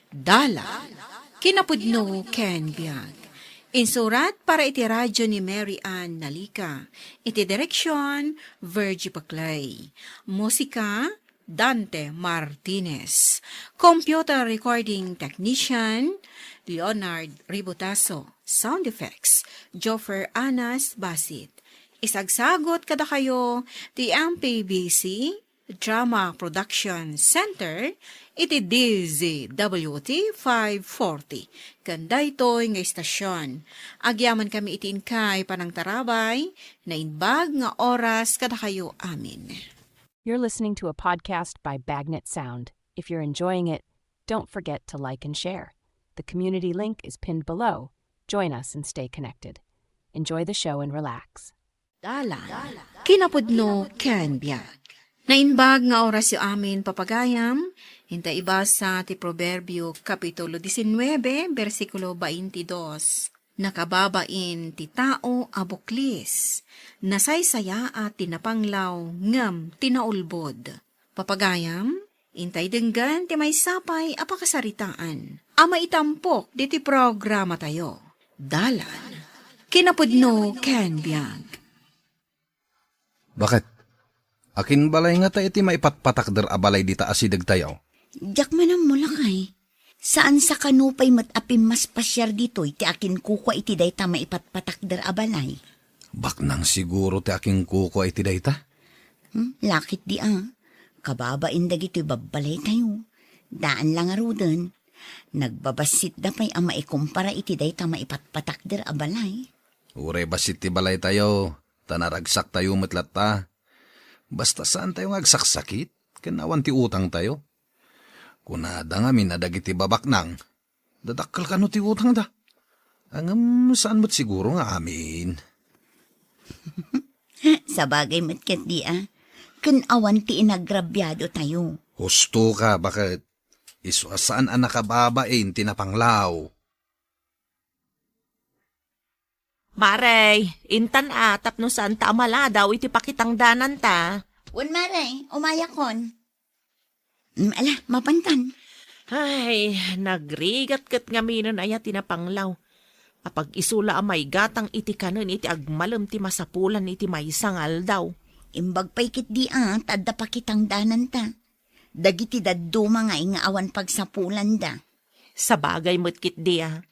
Dala, kinapudno ken biag. Insurat para iti radyo ni Mary Ann Nalica. Iti direksyon, Virgie Paclay. Musika, Dante Martinez. Computer recording technician, Leonard Ributaso. Sound effects, Joffer Anas Basit. Isagsagot kadakayo ti M P B C Drama Production Center iti D Z W T five forty. Ken daytoy nga istasyon, agyamankami iti inkay panangtarabay, naimbag nga oras kadakayo amin. You're listening to a podcast by Bagnet Sound. If you're enjoying it, don't forget to like and share. The community link is pinned below. Join us and stay connected. Enjoy the show and relax. Dalan. Kinapudno ken biag. Naimbag nga orasyo amin, papagayam. Inta ibasa ti Proverbio, Kapitulo disinnuebe, bersikulo baintidos. Nakababain ti tao a buklis. Nasaysayaat ti napanglaw ngem ti naulbod. Papagayam, intay denggen ti maysa pay a pakasaritaan a maitampok diti programatayo. Dalan. Kinapudno ken biag. Baket? Akin balay ngata iti maipatpatakder a balay dita asidegtayo? Diak man ammo, lakay. Saan sa kano pay met a pimmaspasiar ditoy ti akinkukua iti dayta maipatpatakder a balay. Baknang siguro ti akinkukua iti dayta? Hmm, lakit di a. Kababain dagitoy babbalaytayo. Daan la ngaruden. Nagbabassitda pay a maikumpara iti dayta maipatpatakder a balay. Uray bassit ti balaytayo, ta naragsaktayo met latta. Basta saantayo nga agsaksakit, ken awan ti utangtayo. Kunada ngamin a dagiti babaknang, dadakkel kano ti utangda. Ngem saan met siguro nga amin. Sabagay met ketdi a, ken awan ti inagrabiadotayo. Husto ka, baket? Isu a saan a nakababain ti napanglaw. Mare, intan a tapno saanta a maladaw iti pakitangdananta. Wen, mare, umayakon. Mm, ala, mapantan. Ay, nagrigat ket ngaminen aya ti napanglaw. Apag-isu la a maigatang iti kanen iti agmalem ti masapulan iti maysa nga aldaw. Imbag pay ketdi a, ta adda pakitangdananta. Dagiti dadduma nga inga awan pagsapulanda. Sabagay met ketdi a.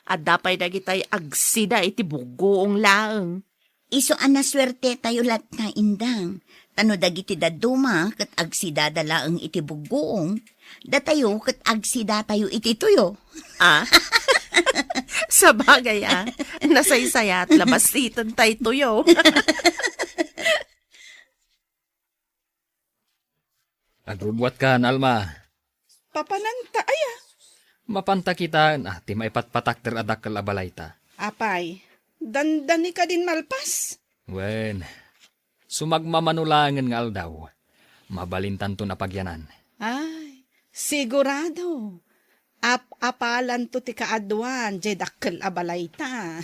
Adda pay dagitay agsida iti buggoong laeng. Isu a nasuertetayo latta, indang. Ta no dagiti dadduma ket agsidada laeng iti buggoong, datayo ket agsidatayo iti tuyo. Ah? Sabagay a. Nasaysayat la bassiten tay tuyo. Agrubuatkan, Alma. Papananta aya? Mapanta kitaen a ti maipatpatakder a dakkel a balayta. Apay, dandani kadin malpas? Wen, sumagmamano laengen nga aldaw, mabalintanton a pagyanan. Ay, sigurado. Ap-apalanto ti kaaduan jay dakkel a balayta.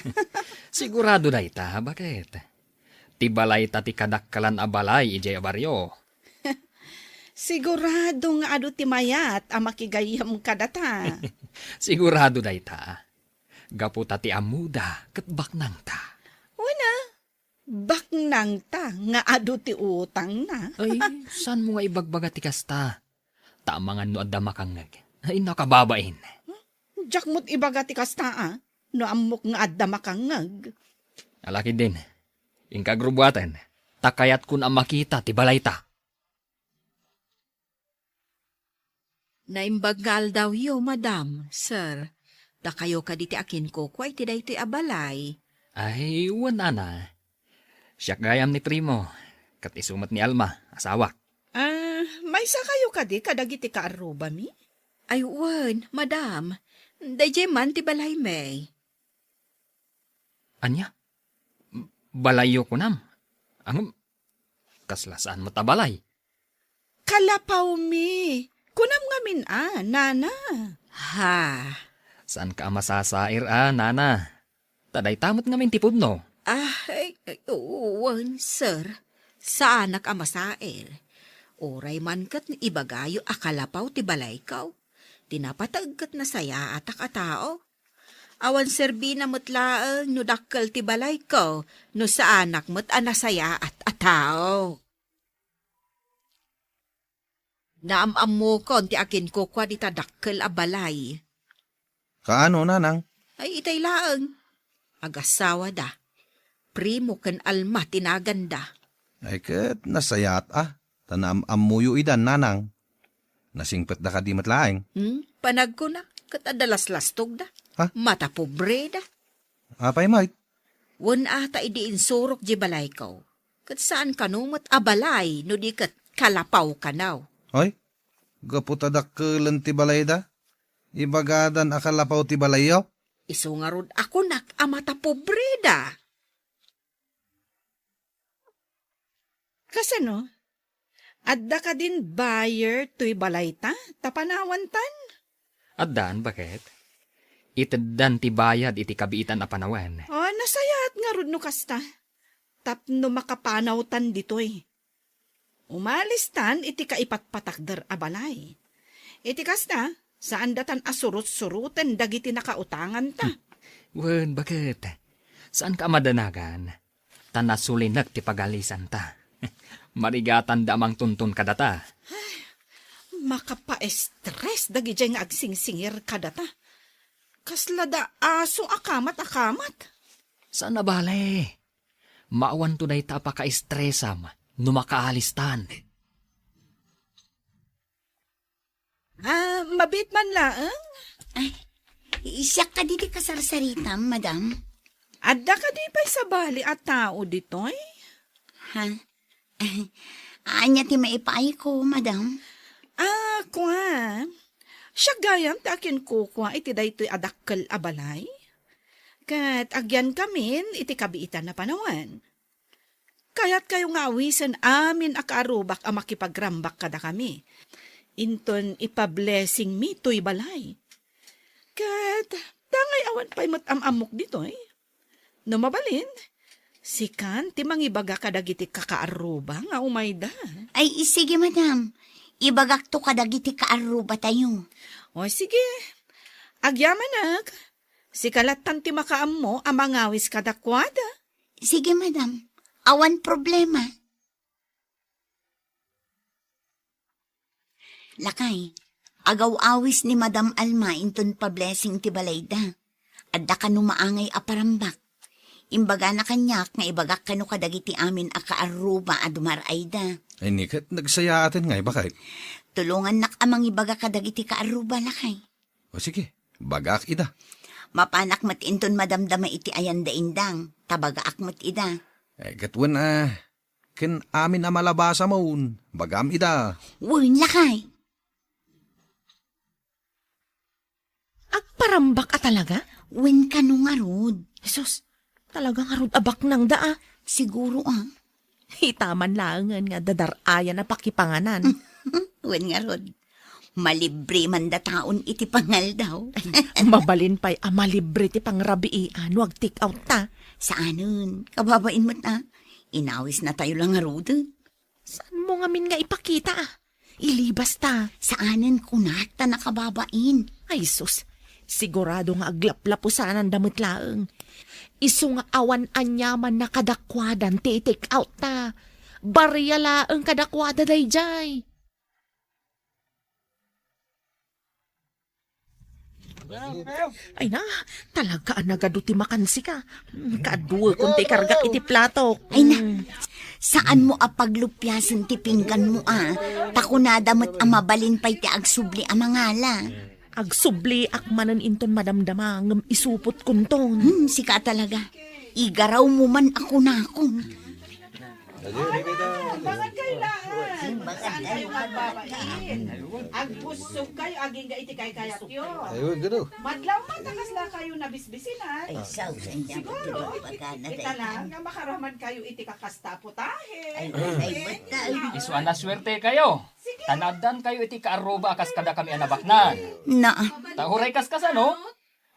Sigurado dayta, baket? Ti balayta ti kadakkelan a balay idiay a barrio. Sigurado nga adu ti mayat a makigayyem kadata. Sigurado dayta. Gapu ta ti ammoda ket baknangta. Wen a, baknangta nga adu ti utangna. Ay, saanmo nga ibagbaga ti kasta? Ta amangan no adda makangngeg. Ay, nakababain. Diak met ibaga ti kasta a, no ammok nga adda makangngeg. Ala ketdin, inka agrubuaten, ta kayatkon a makita ti balayta. Naimbag nga aldawyo, madam, sir. Dakayo kadi ti akinkukua iti daytoy a balay. Ay, wen, Ana. Siak gayam ni Primo, ket isu met ni Alma, asawak. Ah, maysakayo kadi kadagiti kaarrubami? Ay, wen, madam. Daydiay man ti balaymi. Ania? M-, balayyo kunam? Ngem, kasla saan met a balay? Kalapawmi. Kunam ngamin a, nana. Ha? Saanka a masasair a, nana? Ta dayta met ngamin ti pudno. Ah, ay, ay, wen, sir. Saanak a masair. Uray man ket ibagayo a kalapaw ti balayko. Ti napateg ket nasayaatak a tao. Awan serbina met laeng no dakkel ti balayko, no saanak met a nasayaat a tao. Naam-ammokon ti akinkukua dita dakkel a balay. Kaano, nanang? Ay, itay laeng. Agasawada. Primo ken Alma ti naganda. Ay, ket nasayaat a, ta naam-ammoyo idan, nanang. Nasingpetda kadi met laeng? Hmm? Panagkuna, ket adda laslastogda. Ha? Matapobreda. Apay met? Wen a ta idi insurok di balayko, ket saan kano met a balay no di ket kalapaw kanaw. Ay, gapu ta dakkelen ti balayda, ibagadan a kalapaw ti balayyo? Isu ngarud a kunak a matapobreda. Kasano? Adda kadin buyer toy balayta, ta panawantan? Addan, baket. Iteddan ti bayad iti kabiitan a panawen. Oh, nasayaat ngarud no kasta. Tapno makapanawtan ditoy. Umalistan iti kaipatpatakder a balay. Iti kasta, saandatan a surot-suroten dagiti nakautanganta. Hmm. Wen, baket. Saanka a madanagan? Ta nasulinek ti pagalisanta. Marigatanda a mangtunton kadata. Makapaestres dagidiay nga agsingsingir kadata. Kasla da aso a kamat a kamat. Saan a bale. Maawanto dayta a pakaestresam no makaalistan. Ah, mabiit man laeng? Ay, siak kadi ti kasarsaritam, madam? Adda kadi pay sabali a tao ditoy? Ha? Ania ti maipaayko, madam? Ah, kua. Siak gayam ti akinkukua iti daytoy a dakkel a balay. Ket agyankamin iti kabiitan a panawen. Kayatkayo nga awisen amin a kaarrubak a makipagrambak kadakami. Inton ipa-blessingmi toy balay. Ket, dangay awan pay met am-ammok ditoy. No mabalin, sikan ti mangibaga kadagiti kakaarruba nga umayda. Ay, sige, madam. Ibagakto kadagiti kaarrubatayo. O, sige. Agyamanak. Sika lattan ti makaammo a mangawis kadakuada. Sige, madam. Awan problema. Lakay, agaw-awis ni Madam Alma inton pa-blessing ti balayda. Adda kano maangay a parambak. Imbagana kaniak nga ibagak kano kadagiti amin a kaarruba a dumar-ayda. Ay, ni ket nagsayaaten nga ibagak. Tulongannak a mangibaga kadagiti kaarruba, lakay. O sige, bagaak ida. Mapanak met inton madamdama iti ayanda indang, ta bagaak met ida. Eh, ket wen, ah, ken amin a malabasa maun, bagam ida. Wen, lakay. Agparambak a talaga? Wen kano ngarud. Jesus, talaga ngarud a baknangda, ah. Siguro, ah. Ita man laengen nga dadar-ayan a pakipanganan. Wen ngarud, malibre man dataon iti pangaldaw. Ay, mabalin pay a malibre ti pangrabiian no ag-take out ta. Saanen, kababain met a. Inawisnatayo la ngaruden. Saanmo ngamin nga ipakita, ah? Ilibas ta. Saanen kunak ta nakababain. Ay, sus. Sigurado nga aglaplapusananda met laeng. Isu nga awan aniamanna kadakuadan ti i-take out ta. Baria laeng kadakuada daydiay. Ay na, talaga a nagadu ti makansika. Mm, kaduekon ti ikargak iti platok. Ay na, mm. Saanmo a paglupiasen ti pingganmo a, ta kunada met a mabalin pay ti agsubli a mangala. Agsubliak manen inton madamdama, ngem isupotkonton. Hmm, sika talaga. Igarawmo man a kunakon. Ay, bangan kayo laeng. Saan kayo magbabain? Agbussog kayo, agingga iti kaykayatyo. Ayun, gano. Madlaw man, ta kasla kayo nabisbisin, ha? Ay, saw, sa inyo. Siguro, kita lang nga makaraman kayo iti kakasta a putahe. Ay, ay, basta. Isu a nasuerte kayo. Sige. Ta naaddan kayo iti kaarruba a kas kadakami a nabaknang. Na. Ta uray kas kasano,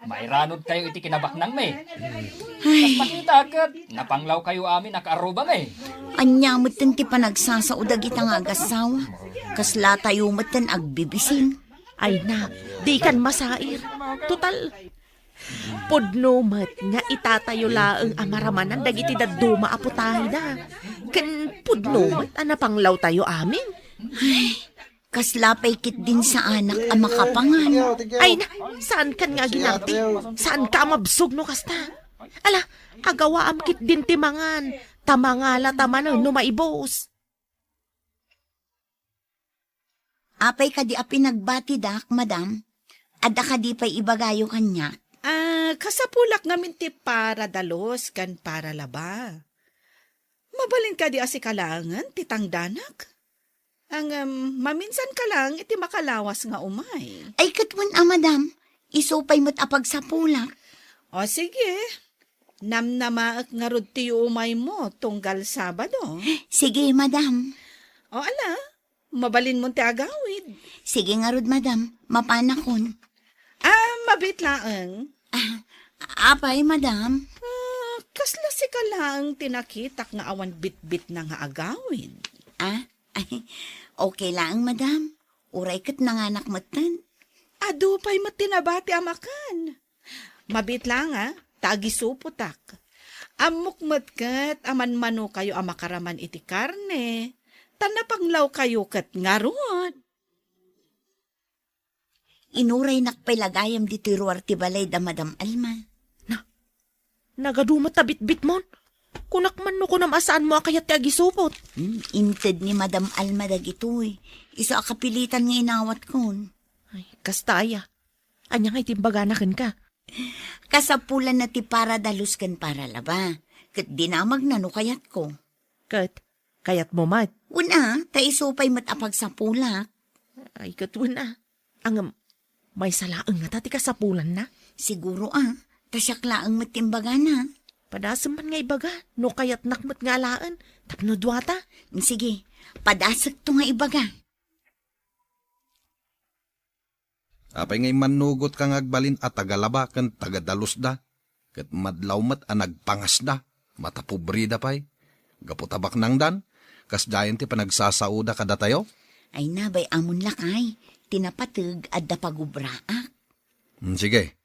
mairanod kayo iti kinabaknangmi. Ay. Kas makita ket napanglaw kayo amin a kaarrubami. Ania metten ti panagsasao dagita nga agassawa? Kasla tayo metten agbibisin. Ay na, dikan masair. Total, pudno met nga itatayo laeng a maramanan dagiti dadduma a putahida. Ken pudno met a napanglaw tayo amin. Ay, kasla pay ketdin saanak a makapangan. Ay na, saankan nga aginardi? Saanka a mabsog no kasta? Ala, agawaam ketdin ti mangan. Ta mangala ta manen no maibus. Apay kadi a pinagbatidak, madam? Adda kadi pay ibagayo kaniak? Ah, kasapulak ngamin ti para dalus ken para laba. Mabalin kadi a sika laengen ti tangdanak? Ngem, maminsanka lang iti makalawas nga umay. Ay, ket wen a, madam. Isu pay met a pagsapulak. O, sige. Namnamaek ngarud ti umaymo tunggal Sabado. Sige, madam. O, ala, mabalinmon ti agawid. Sige ngarud, madam. Mapanakon. Ah, mabiit laeng. Ah, apay, madam? Ah, kasla sika laeng ti nakitak nga awan bitbitna nga agawid. Ah? Ay, okay laeng, madam. Uray ket nanganak metten. Adu pay met ti nabati a makan. Mabiit laeng, a, ta agisupotak. Ammok met ket a manmanokayo a makaraman iti karne, ta napanglawkayo ket ngarud. Inuraynak pay la gayam ditoy ruar ti balay da Madam Alma. Na, nagadu met ta bitbitmon. Kunak man no kunam a saanmo a kayat ti agisupot. Hmm, inted ni Madam Alma dagitoy. Isu a kapilitan nga inawatkon. Ay, kasta aya. Ania nga iti imbagana kenka? Kasapulanna ti para dalus ken para laba. Ket dinamagna no kayatko. Ket, kayatmo met? Wen a, ta isu pay met a pagsapulak. Ay, ket wen a. Ngem, maysa laeng ngata ti kasapulanna? Siguro a, ta siak laeng met ti imbagana. Padasem man nga ibaga, no kayatnak met nga alaen, tapno duata. Sige, padasekto nga ibaga. Apay nga immannugotka nga agbalin a taga-laba ken taga-dalusda, ket madlaw met a nagpangasda, matapobrida pay? Gapu ta baknangdan, kasdiayen ti panagsasaoda kadatayo? Ay, nabay amon lakay, ti napateg adda pagubraak. Hmm, sige.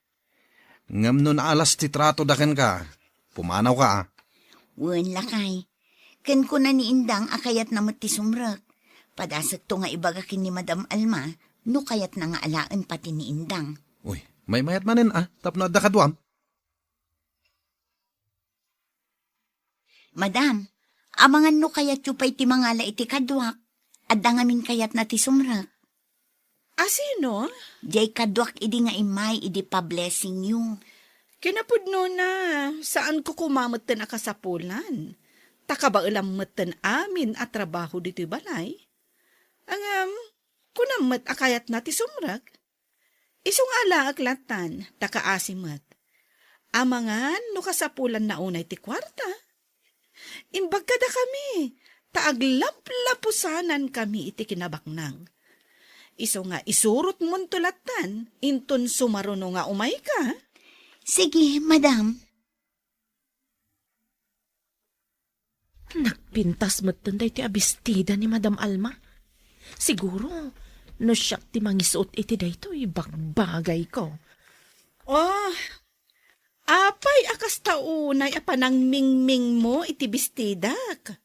Ngem no naalas ti tratoda kenka, pumanawka, a. Wen, lakay. Ken kuna ni Indang a kayatna met ti sumrek. Padasekto nga ibaga ken ni Madam Alma no kayatna nga alaen pati ni Indang. Uy, maymayat manen, a, tapno adda kaduam. Madam, amangan no kayatyo pay ti mangala iti kaduak. Adda ngamin kayatna ti sumrek. A sino? Jay kaduak idi nga immay idi pa-blessingyo. Kinapudnona, saanko koma metten a kasapulan. Ta kabaelam metten amin a trabaho ditoy balay. Ngem, kunam met a kayatna ti sumrek. Isu nga alaek lattan, ta kaasi met. Amangan no kasapulanna unay ti kuarta. Imbag kadakami, ta aglaplapusanankami iti kinabaknang. Isu nga isurotmonto lattan, inton sumaruno nga umayka. Sige, madam. Nagpintas metten daytoy a bestida ni Madam Alma. Siguro, no siak ti mangisuot iti daytoy, bagbagayko. Oh, apay a kasta unay a panangmingmingmo iti bestidak?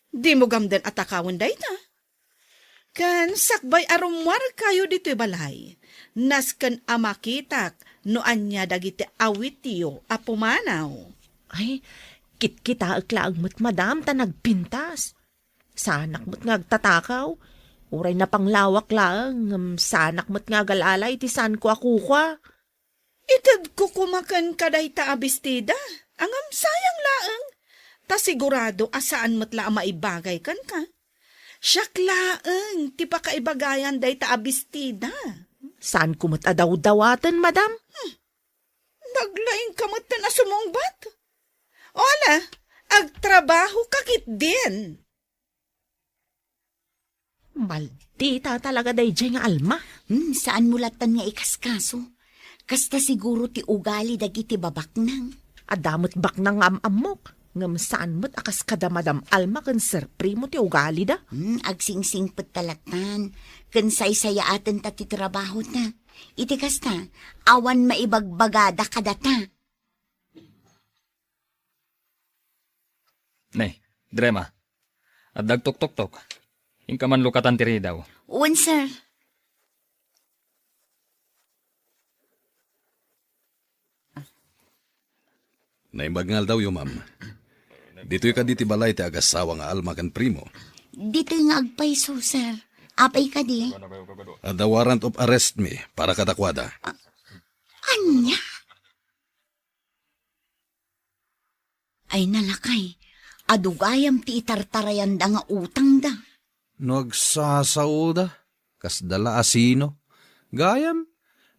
Dimo gamden a takawen dayta? Ken sakbay a rummuarkayo ditoy balay, nasken a makitak no ania dagiti awityo a pumanaw. Ay, kitkitaek laeng met, madam, ta nagpintas. Saanak met nga agtatakaw. Uray napanglawak laeng, ngem saanak met nga agal-ala iti saanko a kukua. Itedko koma kenka dayta a bestida, ngem sayang laeng, ta sigurado a saan met la a maibagay kenka. Siak laeng ti pakaibagayan dayta a bestida. Saanko met a dawdawaten, madam. Hmm. Naglaingka metten a sumungbat. O ala, agtrabahoka ketdin. Maldita talaga daydiay nga Alma. Hmm, saanmo lattan nga ikaskaso. Kasta siguro ti ugali dagiti babaknang. Adda met baknang nga am-ammok, ngem saan met a kas kada Madam Alma ken Sir Primo ti ugalida. Hmm, agsingsingpet ta lattan, ken saysayaaten ta ti trabahota. Iti kasta, awan maibagbagada kadata. Ne, Drema, adda agtuktoktok. Inka man lukatan ti ridaw. Wen, sir. Naimbag nga aldawyo, ma'am. Ditoy kadi ti balay ti agasawa nga Alma ken Primo? Ditoy nga agpayso, sir. Apay kadi? Adda warrant of arrest mi para kadakuada. A-, ania? Ay, nalakay, adu gayam ti itartarayanda nga utangda. No agsasaoda, kasda la a sino. Gayam,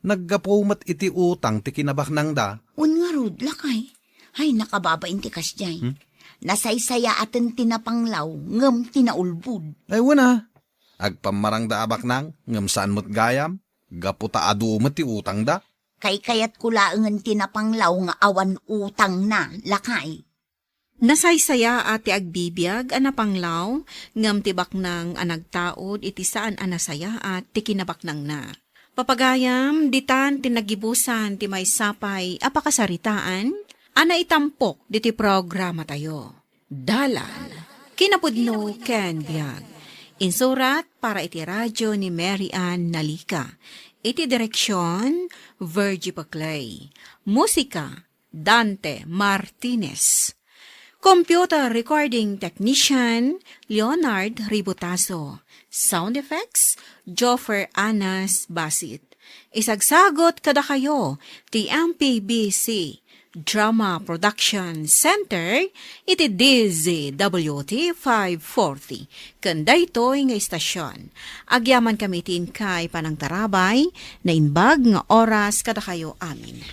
naggapu met iti utang ti kinabaknangda. Wen ngarud, lakay. Ay, nakababain ti kasdiay. Hmm? Nasaysayaaten ti napanglaw, ngem ti naulbod. Ay, wen a. Agpammarangda a baknang, ngem saan met gayam. Gapu ta adu met ti utangda. Kaykayatko laengen ti napanglaw nga awan utangna, lakay. Nasaysayaat ti agbibiag a napanglaw, ngem ti baknang a nagtaud iti saan a nasayaat ti kinabaknangna. Papagayam, ditan ti nagibusan ti maysa pay a pakasaritaan a naitampok ditoy programatayo. Dalan, kinapudno ken biag. Insurat para iti radyo ni Mary Ann Nalica. Iti direksyon, Virgie Paclay. Musika, Dante Martinez. Computer recording technician, Leonard Ributaso. Sound effects, Joffer Anas Basit. Isagsagot kadakayo ti M P B C Drama Production Center iti D Z W T five forty. Ken daytoy nga istasyon, agyaman kami iti inkay panangtarabay, naimbag nga oras kadakayo amin.